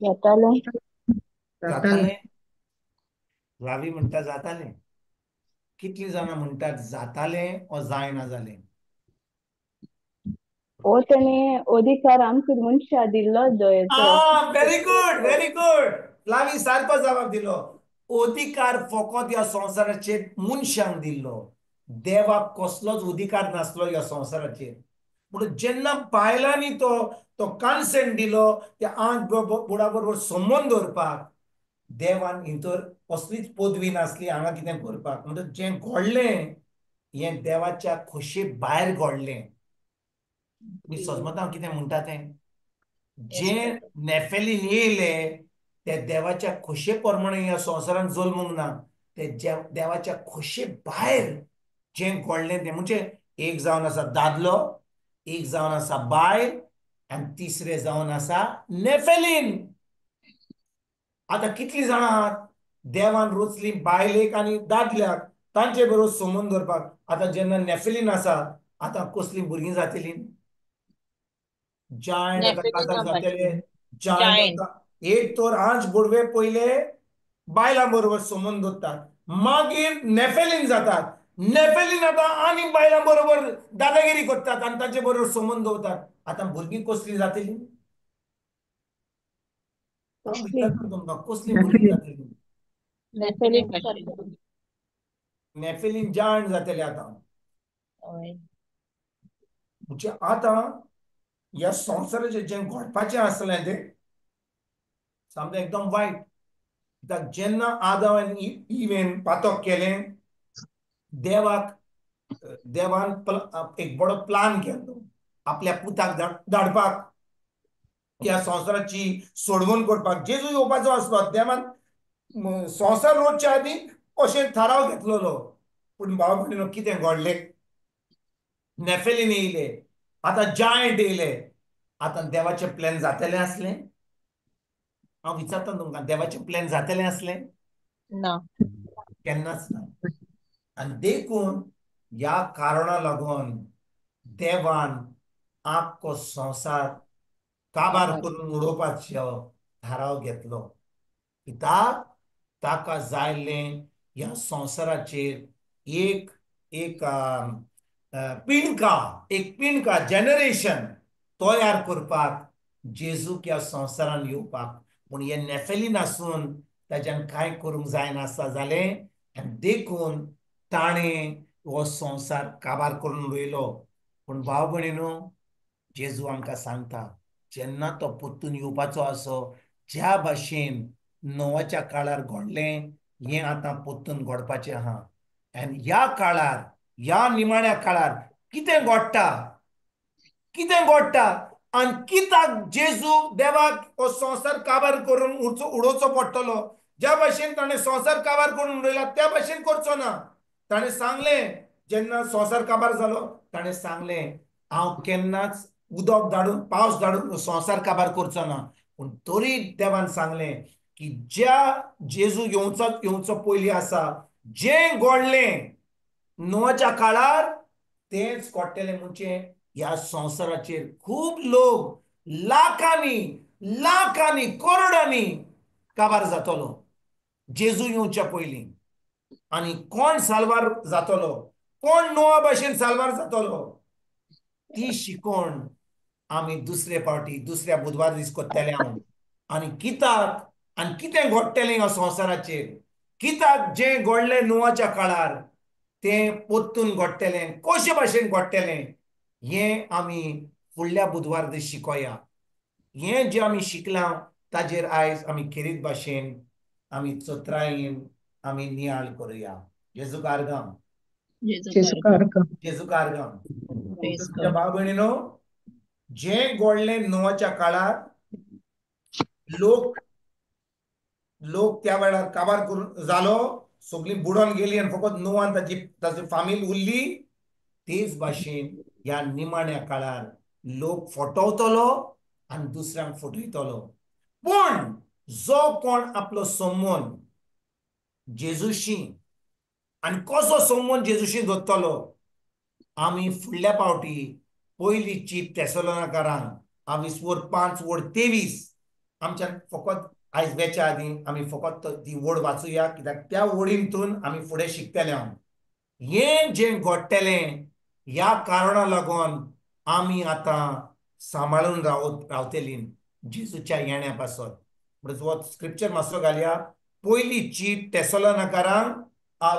जातालें. जातालें. रावी म्हणटा जातालें. कितलीं जाणां म्हणटात जातालें ओ जायना जालें? ओ तेणे अधिकार आमकां मनशा दिल्लो. Very good, very good. Flavi सारको जवाब दिलो. अधिकार फकत ह्या संवसाराचेर मनशांक दिल्लो, देवाक कसलोच अधिकार नासलो ह्या संवसाराचेर. पूण जेन्ना बायलांनी तो तो कन्सेंट दिलो त्या आंज बोडा बरोबर संबंद दवरपाक, देवान हितर कसलीच पदवी नासली हांगा कितें करपाक. म्हणटच जें घडलें हें देवाच्या खोशये भायर घडलें. तुमी सजमता हांव कितें म्हणटा तें? जें नेफेलीन येयले ते देवाच्या खोशये प्रमाणे ह्या संवसारान जल्मूंक ना, ते देवाच्या खोशये भायर जें घडलें तें. म्हणजे एक जावन आसा दादलो, एक जावन आसा बायल, आनी तिसरें जावन आसा नेफेलीन. आतां कितलीं जाणां आहात देवान रोचली बायलेक आनी दादल्याक तांचे बरोबर संबंद दवरपाक. आतां जेन्ना नेफेलीन आसा, आतां कसलीं भुरगीं जातलीं? जायंट आतां काजार जातले, जायंट. एक तर आंज बोडवे पयले बायलां बरोबर संबंद दवरतात, मागीर नेफेलीन जातात, नेफेलीन आतां आनी बायलां बरोबर दादागिरी करतात आनी तांचे बरोबर संबंद दवरतात. आतां भुरगीं कसलीं जातलीं? तुमकां कसलीं भुरगीं जातलीं? नेफेलीन जायंट जातले आतां. म्हणजे आतां ह्या संवसाराचेर जें घडपाचें आसलें तें सामकें एकदम वायट. कित्याक जेन्ना आदाव आनी इवेन पातक केलें, देवाक देवान एक बरो प्लान केल्लो आपल्या पुताक धाडपाक, ह्या संवसाराची सोडवण करपाक. जेजू येवपाचो आसलो, देवान संवसार रोवच्या आदीं अशें थाराव घेतलेलो. पूण भाव भयणीनो कितें घडलें, नेफेलीन येयले, आतां जायंट येयले. आतां देवाचें प्लॅन जातलें आसलें? हांव विचारता तुमकां, देवाचें प्लॅन जातलें आसलें? ना, केन्नाच ना. आनी देखून ह्या कारणा लागून देवान आख्खो संवसार काबार करून उडोवपाचो थाराव घेतलो. कित्याक ताका जायलें ह्या संवसाराचेर एक एक पिणका, एक पिणका जनरेशन तयार करपाक, जेजूक ह्या संवसारान येवपाक. पूण हे नेफेलीन आसून ताच्यान कांय करूंक जायनासता जालें, आनी देखून ताणें हो संवसार काबार करून उडयलो. पूण भाव भयणीनो, जेजू आमकां सांगता, जेन्ना तो परतून येवपाचो आसो, ज्या भाशेन नोवाच्या काळार घडलें हें आतां परतून घडपाचें आहा. आनी ह्या काळार, ह्या निमाण्या काळार कितें घडटा, कितें घडटा आनी कित्याक जेजू देवाक हो संवसार काबार करून उडोवचो पडटलो? ज्या भाशेन ताणें संवसार काबार करून उडयला त्या भाशेन करचो ना. ताणें सांगलें, जेन्ना संवसार काबार जालो ताणें सांगलें, हांव केन्नाच उदक धाडून, पावस धाडून संवसार काबार करचो ना. पूण तरी देवान सांगलें की ज्या जेजू येवचो येवचो पयलीं आसा, जें घडलें नोवाच्या काळार तेंच घडटलें. म्हणजे ह्या संवसाराचेर खूब लोक लाखांनी लाखांनी करोडांनी काबार जातलो जेजू येवच्या पयलीं. आनी कोण साल्वार जातलो, कोण नोवा भाशेन साल्वार जातलो, ती शिकोवण आमी दुसरे फावटी दुसऱ्या बुधवार दीस करतले हांव. आनी कित्याक आनी कितें घडटलें ह्या संवसाराचेर, कित्याक जें घडलें नोवाच्या काळार तें परतून घडटलें, कशे भाशेन घडटलें, हें आमी फुडल्या बुधवार दीस शिकोया. हें जें आमी शिकलां ताजेर आयज आमी खेरीत भाशेन आमी चत्रायेन आमी नियाळ करुया. जेजू कारगाम, जेजू कारगाम. भाव भयणीनो, जें घडलें नोवाच्या काळार, लोक लोक त्या वेळार काबार करून जालो, सगळीं बुडोन गेली आनी फकत नोवान ताची ताची फामील उरली. तेच भाशेन ह्या निमाण्या काळार लोक फटवतलो आनी दुसऱ्यांक फटयतलो. पूण जो कोण आपलो संबंद जेजूशी आनी कसो संबंद जेजूशी दवरतलो, आमी फुडल्या पावटी पयली चीट तेसलोनाकारांक आमी वर 5 वर 23 आमच्यान फकत आयज वेच्या आदीं आमी फकत ती वड वाचुया, कित्याक त्या वडींतून आमी फुडें शिकतले. हांव हें जें घडटलें ह्या कारणा लागून आमी आतां सांबाळून रावतली जेजूच्या येण्या पासत. म्हणून स्क्रिप्चर मातसो घालया, पयली चीट तेसलोनाकारांक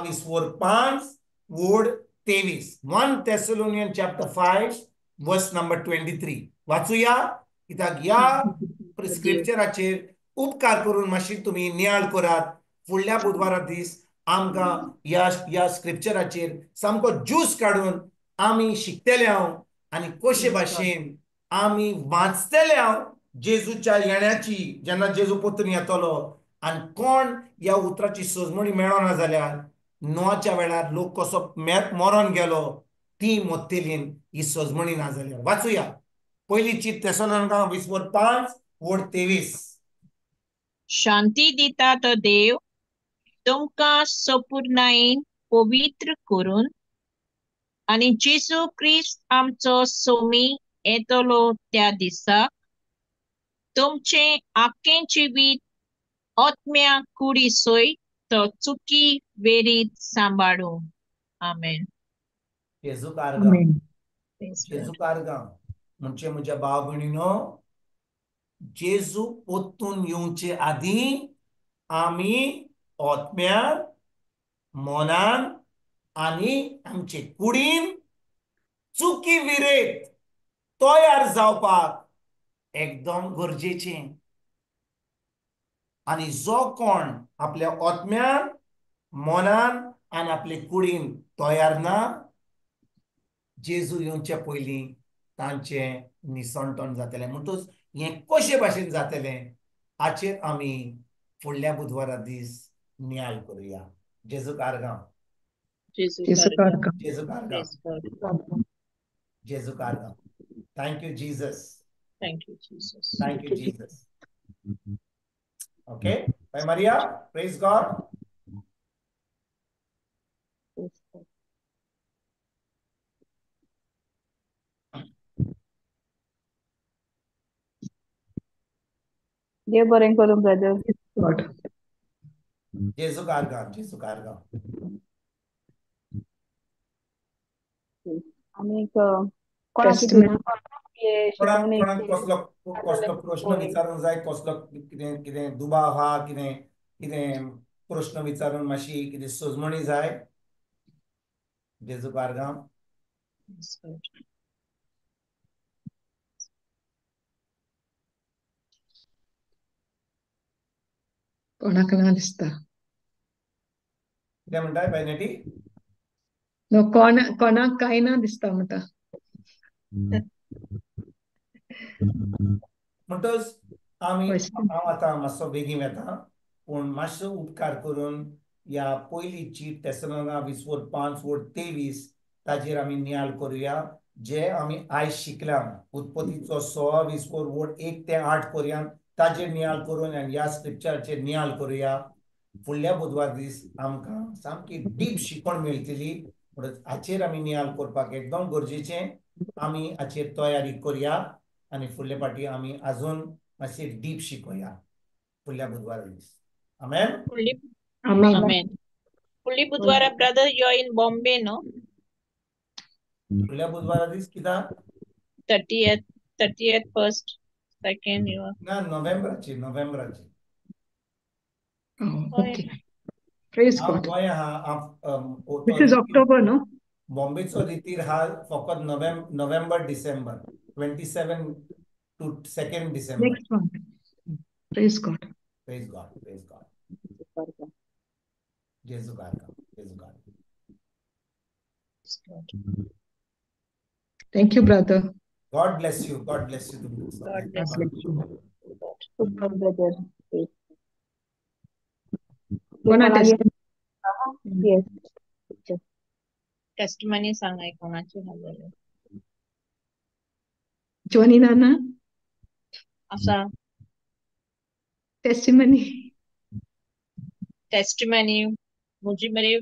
20 वर 5 वर 23, 1 Thessalonian chapter 5 verse number 23 वाचुया. कित्याक ह्या स्क्रिप्चराचेर उपकार करून मातशी तुमी नियाळ करात. फुडल्या बुधवारा दीस आमकां ह्या ह्या स्क्रिप्चराचेर सामको ज्यूस काडून आमी शिकतले हांव आनी कशे भाशेन आमी वाचतले हांव जेजूच्या येण्याची, जेन्ना जेजू परतून येतलो. आनी कोण ह्या उतराची सजमणी मेळना जाल्यार नोवाच्या वेळार लोक कसो मरोन गेलो ती मोत्तेलीन ही सजमणी ना जाल्यार. वाचुया पयली चीट तेसलोनिकांक 20 वर 5 वर 23. शांती दिता तो देव तुमकां सपूर्णायेन पवित्र करून आनी जेजू क्रिस्त आमचो सोमी येतलो त्या दिसाक तुमचें आख्खें जिवीत आत्म्या कुडी सयत तो चुकी वेरीत सांबाळूं. आमेन. जेजू कारगाम, जेजू कारगाम. म्हणजे म्हज्या भाव भयणीनो, जेजू परतून येवचे आदीं आमी आत्म्यान, मनान आनी आमचे कुडीन चुकी विरेत तयार जावपाक एकदम गरजेचें. आनी जो कोण आपल्या आत्म्यान, मनान आनी आपले कुडीन तयार ना, जेजू येवचे पयलीं तांचें निसणटण जातलें. म्हणटूच हें कशे भाशेन जातलें हाचेर आमी फुडल्या बुधवारा दीस नियाळ करुया. जेजू कारगांव, जेजू जेजू कारगांव. जेजू कारगांव, Praise God. जेजू कारगांव. Thank you Jesus. Thank you, Jesus. Thank you Jesus. Okay, bye Maria. Praise God. देव बरें करूं ब्रदर. गॉड. जेजू कारगांव, जेजू कारगांव. आनीक कोणाक Testament. कोणाक शिकवणी कोणाक कसलो कसलो प्रश्न विचारूंक जाय, कसलो कितें कितें दुबाव आहा, कितें कितें प्रश्न विचारून मातशी कितें सजमणी जाय. जेजू कारगांव. Praise God. कोणाक ना दिसता. कितें म्हणटाय बायनेटी? नो, कोण कोणाक कांय ना दिसता म्हणटा. म्हणटच आमी, Question. हांव आतां मातसो बेगीन वेता, पूण मातसो उपकार करून ह्या पयली चीट तेसलोना 20:5-23 ताजेर आमी नियाळ करुया. जे आमी आयज शिकला उत्पत्तीचो 16:1 ते 8 पर्यंत ताजेर नियाळ करून आनी ह्या स्क्रिप्चराचेर नियाळ करुया. फुडल्या बुधवार दीस आमकां सामकी डीप शिकवण मेळटली. म्हणून हाचेर आमी नियाळ करपाक एकदम गरजेचें. आमी हाचेर तयारी करुया आनी फुडले फावटी आमी अजून मातशी डीप शिकोया फुडल्या बुधवारा दीस. आमेन. फुडली आमेन. Amen. फुडली बुधवारा brother, you are in Bombay, no? फुडल्या बुधवारा दीस कित्याक? 30th, 30th, first, second you are. ना, नोव्हेंबराची, नोव्हेंबराची. Okay, praise हांव गॉड. गोंया आहा. This is October, no? बॉम्बेचो रितीर हा फकत November December, 27 to 2 December. Next month. Praise God. Praise God, praise God. जेजू कारगांव, जेजू कारगांव. Praise God. Thank you, brother. God bless you. God bless you. God bless God bless you. God. Brother. कोणा कोणागे taste येस. Testimony सांगाय कोणाची आहा जाल्यार. Johnny नाना. आसा. Testimony. Testimony म्हजी मरे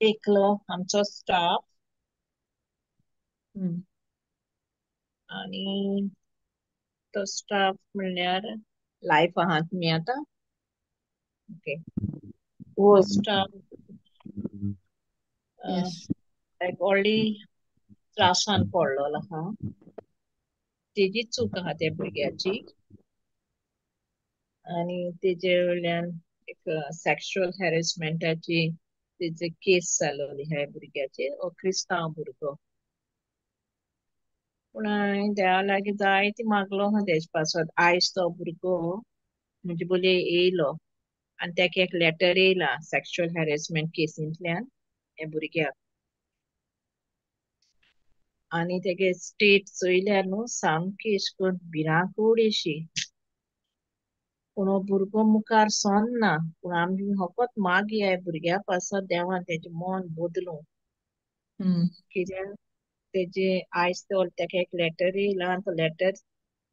एकलो आमचो स्टाफ आणि तो स्टाफ म्हणल्यार लायफ आहा तुमी आतां, ओके, तो स्टाफ येस. एक व्हडली त्रासान पडलेलो आहा. तेजी चूक आहा त्या भुरग्याची आनी तेजे वयल्यान एक सेक्शुअल हॅरेसमेंटाची तेजे केस जालोली ह्या भुरग्याचेर. हो क्रिस्तांव भुरगो, पूण हांवें देवा लागीं जायती मागलो आहा तेजे पासत. आयज तो भुरगो म्हजे बोलये येयलो आनी तेका एक लेटर येयला सेक्शुअल हॅरेसमेंट केसींतल्यान ह्या भुरग्याक. आनी तेगे स्टेट चोयल्यार न्हू सामकी अशें करून भिरांकूळ अशी. पूण हो भुरगो मुखार सरना. पूण आमी फकत मागया ह्या भुरग्या पासत देवान तेजें मन बदलूं. कित्याक तेजे आयज तो तेका एक लेटर येयला आनी तो लेटर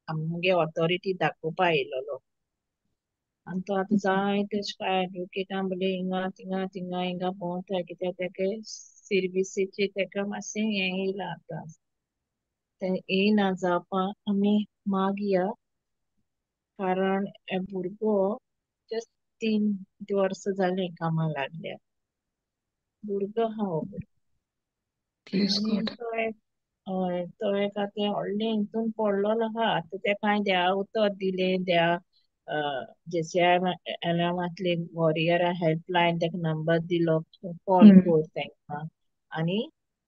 आमगे ऑथॉरिटी दाखोवपा येयलेलो. आनी तो आतां जाय तेश एडवोकेटा बोले हिंगा थिंगा थिंगा हिंगा भोंवता, कित्याक तेका सिर्विसेचे तेका मातशें हें येयलां. आतां तें येयना जावपाक आमी मागया, कारण हे भुरगो जस्ट 3 वर्सां जालीं कामाक लागल्या. भुरगो आहा हो भुरगो. प्रेज आनी गॉड. तो एक, हय, तो एक आतां व्हडलें हितून पडलेलो आहा. आतां तेका हांवें देवा उतर दिलें, देवा जेसीआय वॉरियरा हेल्पलायन तेका नंबर दिलो, कॉल कर तेंकां आनी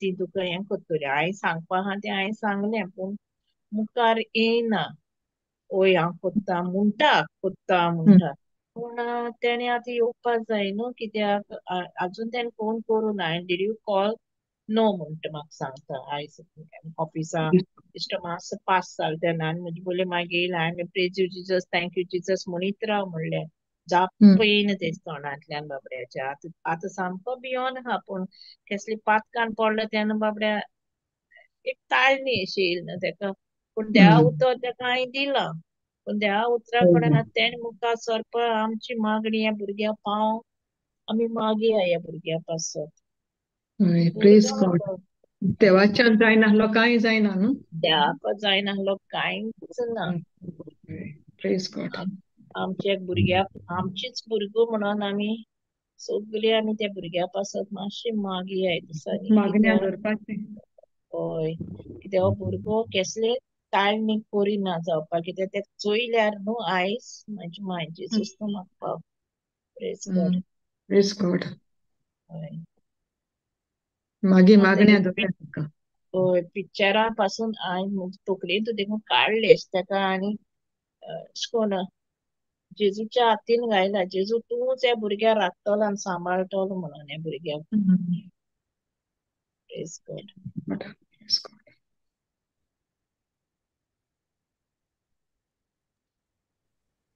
ती तुका हें करतली. हांवें सांगपा आहा तें हांवें सांगलें, पूण मुखार येयना. ओय हांव कोत्ता म्हणटा, कोत्ता म्हणटा, पूण तेणें आतां येवपा जाय न्हू, कित्याक आजून तेणें फोन करूं ना. Did you call? No म्हणटा म्हाका सांगता. आयज ऑफिसा इश्ट मातसो पास जालो तेन्ना आनी म्हजे बोले मागीर येयला हांवें praise you Jesus, thank you Jesus म्हणीत राव म्हणलें. जाप येयना तेज तोंडांतल्यान बाबड्याच्या. आतां आतां सामको भियोन आहा, पूण केसली पातकान पडलो तेन्ना बाबड्या एक ताळणी अशी येयली ना तेका. पूण देवा उतर तेका हांवें दिलां, पूण देवा उतरा कडेन आतां तेणें मुखार सरपा आमची मागणी ह्या भुरग्या पावंक आमी मागया ह्या भुरग्या पासत. प्रेज गॉड. देवाच्यान जायनासलो कांय जायना न्हू, देवाक जायनासलो कांयच ना. Praise God. आमच्या भुरग्या, आमचीच भुरगो म्हणून आमी सगळी आमी त्या भुरग्या पासत मातशी मागया दिसांनी. मागण्या दवरपाचें. हय, कित्याक हो भुरगो केसले ताळणी करिना जावपाक, कित्याक ते चोयल्यार न्हू आयज म्हाजी माय जेजूस तूं म्हाका पाव. Praise God. Praise God. हय, मागीर मागण्या दवरया. हय, पिक्चरां पासून हांवें म्हजे तकलेंत देखून काडलेच तेका आनी अशें करून जेजूच्या हातीन घायला. जेजू तूंच ह्या भुरग्याक राखतलो आनी सांबाळटलो म्हणून ह्या भुरग्याक. Praise God.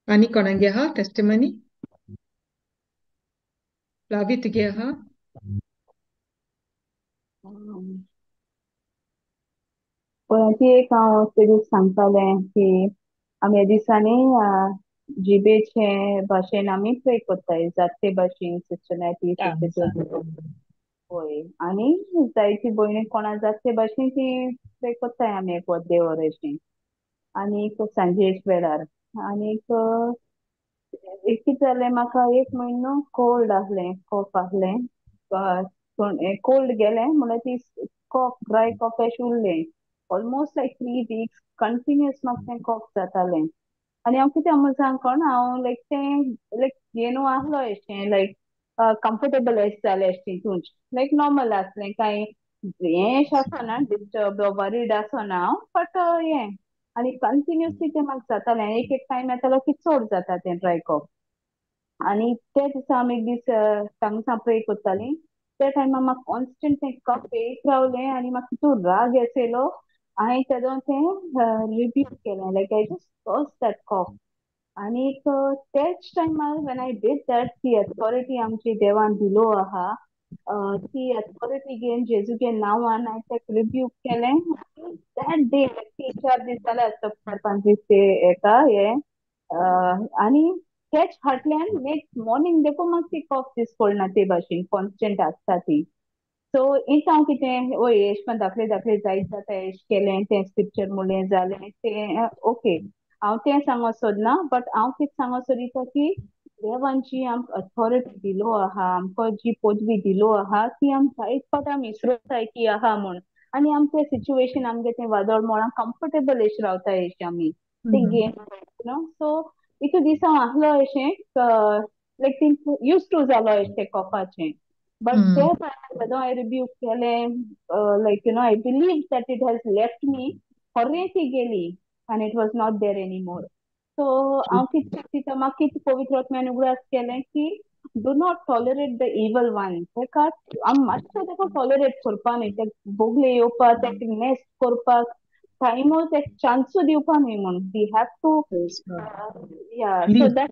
आनी कोणागे आहा टेस्टिमनी? फ्लावी तुगे आहा? पळय एक हांव ते दीस सांगतालें की आमी ह्या दिसांनी जिबेचे भाशेन आमी प्रे करताय, जाते भाशेन सिस्टर नॅटी, सिस्टर हय, आनी जायती भयणी कोणा जाते भाशेन ती प्रे करताय आमी एक देवर अशें, आनी सांजे वेळार. आनीक एक कितें जालें म्हाका एक म्हयनो कोल्ड आसलें, कॉफ आसलें, कोल्ड गेलें म्हणल्यार ती कॉफ ड्राय कॉफ अशें उरलें ऑलमोस्ट लायक 3 वीक्स कंटिन्युअस म्हाका तें कॉफ जातालें. आनी हांव कितें म्हण कोण हांव लायक तें लायक येनो आसलो अशें लायक कम्फर्टेबल अशें जालें अशें तितून लायक नॉर्मल आसलें, कांय हें अशें आसना डिस्टर्ब वरीड आसना हांव, बट हें आनी कंटिन्युअसली तें म्हाका जातालें. एक एक टायम येतालो की चड जाता तें ड्राय कॉफ. आनी ते दिसा आमी एक दीस तांगसां प्रे करतालीं, त्या टायमार म्हाका कॉन्स्टंट तें कफ येयत रावलें आनी म्हाका तितून राग येयलो. हांवें तेदो तें रिव्यू केलें, like I just curse that cough. आनीक त्याच टायमार when I did that, ती अथॉरिटी आमची देवान दिलो आहा ती अथॉरिटी घेवन जेजूगे नांवान हांवें तेका रिव्यू केलें. That day 3-4 दीस जाले आसता, 4-5 दीस ते एका हे, आनी त्याच फाटल्यान नेक्स्ट मॉर्निंग देखून म्हाका ती कॉफ दीस पडना ते भाशेन कॉन्स्टंट आसता ती. सो इंत हांव कितें ओय एश पण दाखले दाखले जायत जाता एश केलें तें स्क्रिप्चर म्हणलें जालें तें ओके, हांव तें सांगो सोदना, बट हांव कितें सांगो सोदिता की देवान जी आमकां अथॉरिटी दिलो आहा, आमकां जी पदवी दिलो आहा ती आमकां जायत फावट आमी विसरताय की आहा म्हूण, आनी आमचें सिच्युएशन आमगे तें वादळ मोळां कम्फर्टेबल एश रावता एश आमी तें गेम न्हू. सो इतू दीस हांव आहलो अशें लायक ती यूज टू जालो अशें कॉफाचें, बट ते जेदो हांवें रिब्यूक केलें like you know I believe that it has left me, खरें ती गेली आनी it was not there any more. So हांव कितें चिंतता, म्हाका कितें पवित्र आत्म्यान उगडास केलें की do not tolerate the evil one. तेका आमी मातशें तेका टॉलरेट करपा न्हय, तेका बोगले येवपाक, तेका नेस्ट करपाक टायमूय तेका चान्सूय दिवपा न्हय म्हूण we have to yeah. So that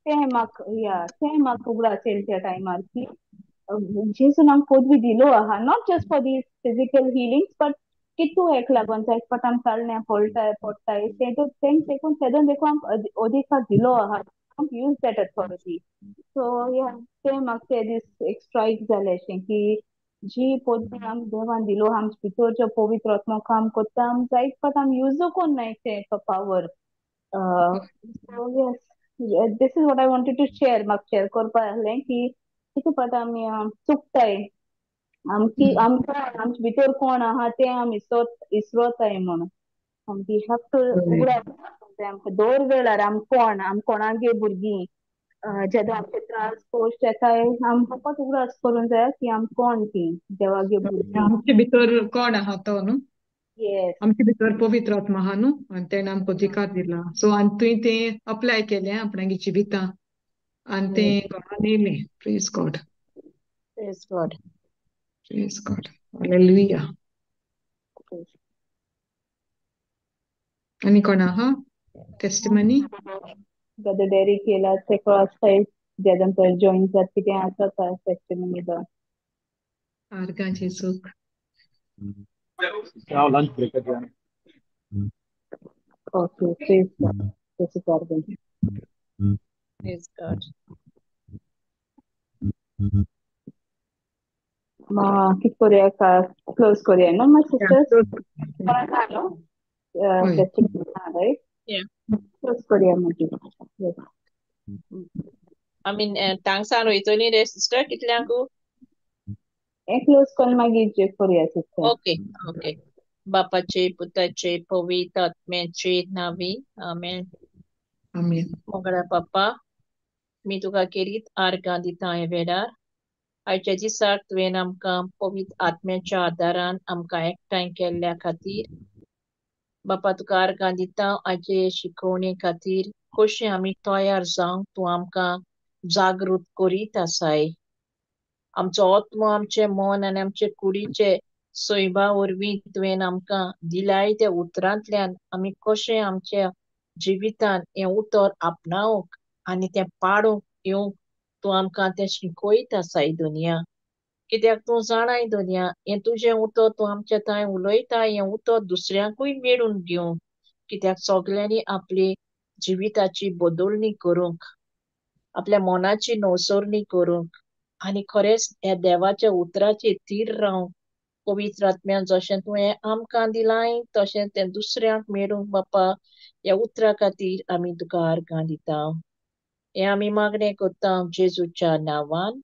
तें म्हाका या तें म्हाका उगडास येयलें त्या टायमार की जेजून आमकां पदवी दिलो आहा, not just for these physical healings but कितू एक लागून जायत फावट आमी ताळण्या पडटाय पडटाय तें तेंक देखून तेदोन देखून आमकां अधिकार दिलो आहा, आमकां यूज that authority. सो या तें म्हाका ते दीस एक स्ट्रायक जालें अशें की जी पदवी आमकां देवान दिलो, आमचे भितर जो पवित्र आत्मो काम करता, आमी जायत फावट आमी यूजू कोन्नाय तें power. So yes, this is what I wanted to share. म्हाका शेअर करपा आहलें की कितें फावट आमी चुकताय, आमची आमकां आमचे भितर कोण आहा तें आमी इसरोताय म्हूण we have to उगडास आमकां दर वेळार आमी कोण, आमी कोणागे भुरगीं, जेदो आमचे त्रास कश्ट येताय आमी फकत उगडास करूंक जाय की आमी कोण ती देवागे भुरगीं, आमचे भितर कोण आहा तो न्हू. Yes. आमचे भितर पवित्र आत्मा आहा न्हू, आनी तेणें आमकां अधिकार दिला. सो आनी तुवें तें अप्लाय केलें आपणागे जिवितां आनी तें घोडोन येयलें. Praise God. Praise God. Praise God. Hallelujah. आनी कोण आहा टेस्टिमनी? ब्रदर डेरिक येयला तेका आसताय जेदन तर जॉईन जात कितें आसा टेस्टिमनी तो. आर्गां जेजूक. हांव लंच ब्रेकाचेर. Okay, praise God. जेजूक आर्गां. Praise God. मा कित कोरया, क्लोज कोरया न्हू मा सिस्टर्स? न्हू हय. Testimony right? Yeah. Close कोरया मागीर. Yes. I mean, तांगसान वयतली रे सिस्टर कितल्यांकू? हें क्लोज करून मागीर कोरया सिस्टर. Okay okay. बापाचे पुताचे पवित्र आत्म्याचे नावी आमेन. आमेन. मोगळ्या पप्पा, मी तुका केरीत आर्गां दिता हे वेळार. आयच्या दिसाक तुवें आमकां पवित्र आत्म्याच्या आदारान आमकां एकठांय केल्ल्या खातीर बापा तुका आर्गां दिता. आयचे शिकोवणे खातीर कशें आमी तयार जावंक तूं आमकां जागृत करीत आसाय. आमचो आत्मो, आमचें मन आनी आमचे कुडीचे सैबा वरवीं तुवें आमकां दिलाय त्या उतरांतल्यान आमी कशें आमच्या जिवितान हें उतर आपणावंक आनी तें पाडूंक येवंक तूं आमकां तें शिकयत आसाय दुनिया. कित्याक तूं जाणाय दुनिया, हें तुजें उतर तूं आमच्या थंय उलयता, हें उतर दुसऱ्यांकूय मेळून घेवंक. कित्याक सगल्यांनी आपली जिविताची बदलणी करूंक, आपल्या मनाची नवसरणी करूंक आनी खरेंच ह्या देवाच्या उतराचेर थीर रावंक पवित्र आत्म्यान जशें तुवें आमकां दिलाय तशें तें दुसऱ्यांक मेळूंक बापा ह्या उतरा खातीर आमी तुका आर्गां दिता. हें आमी मागणें करता जेजूच्या नांवान.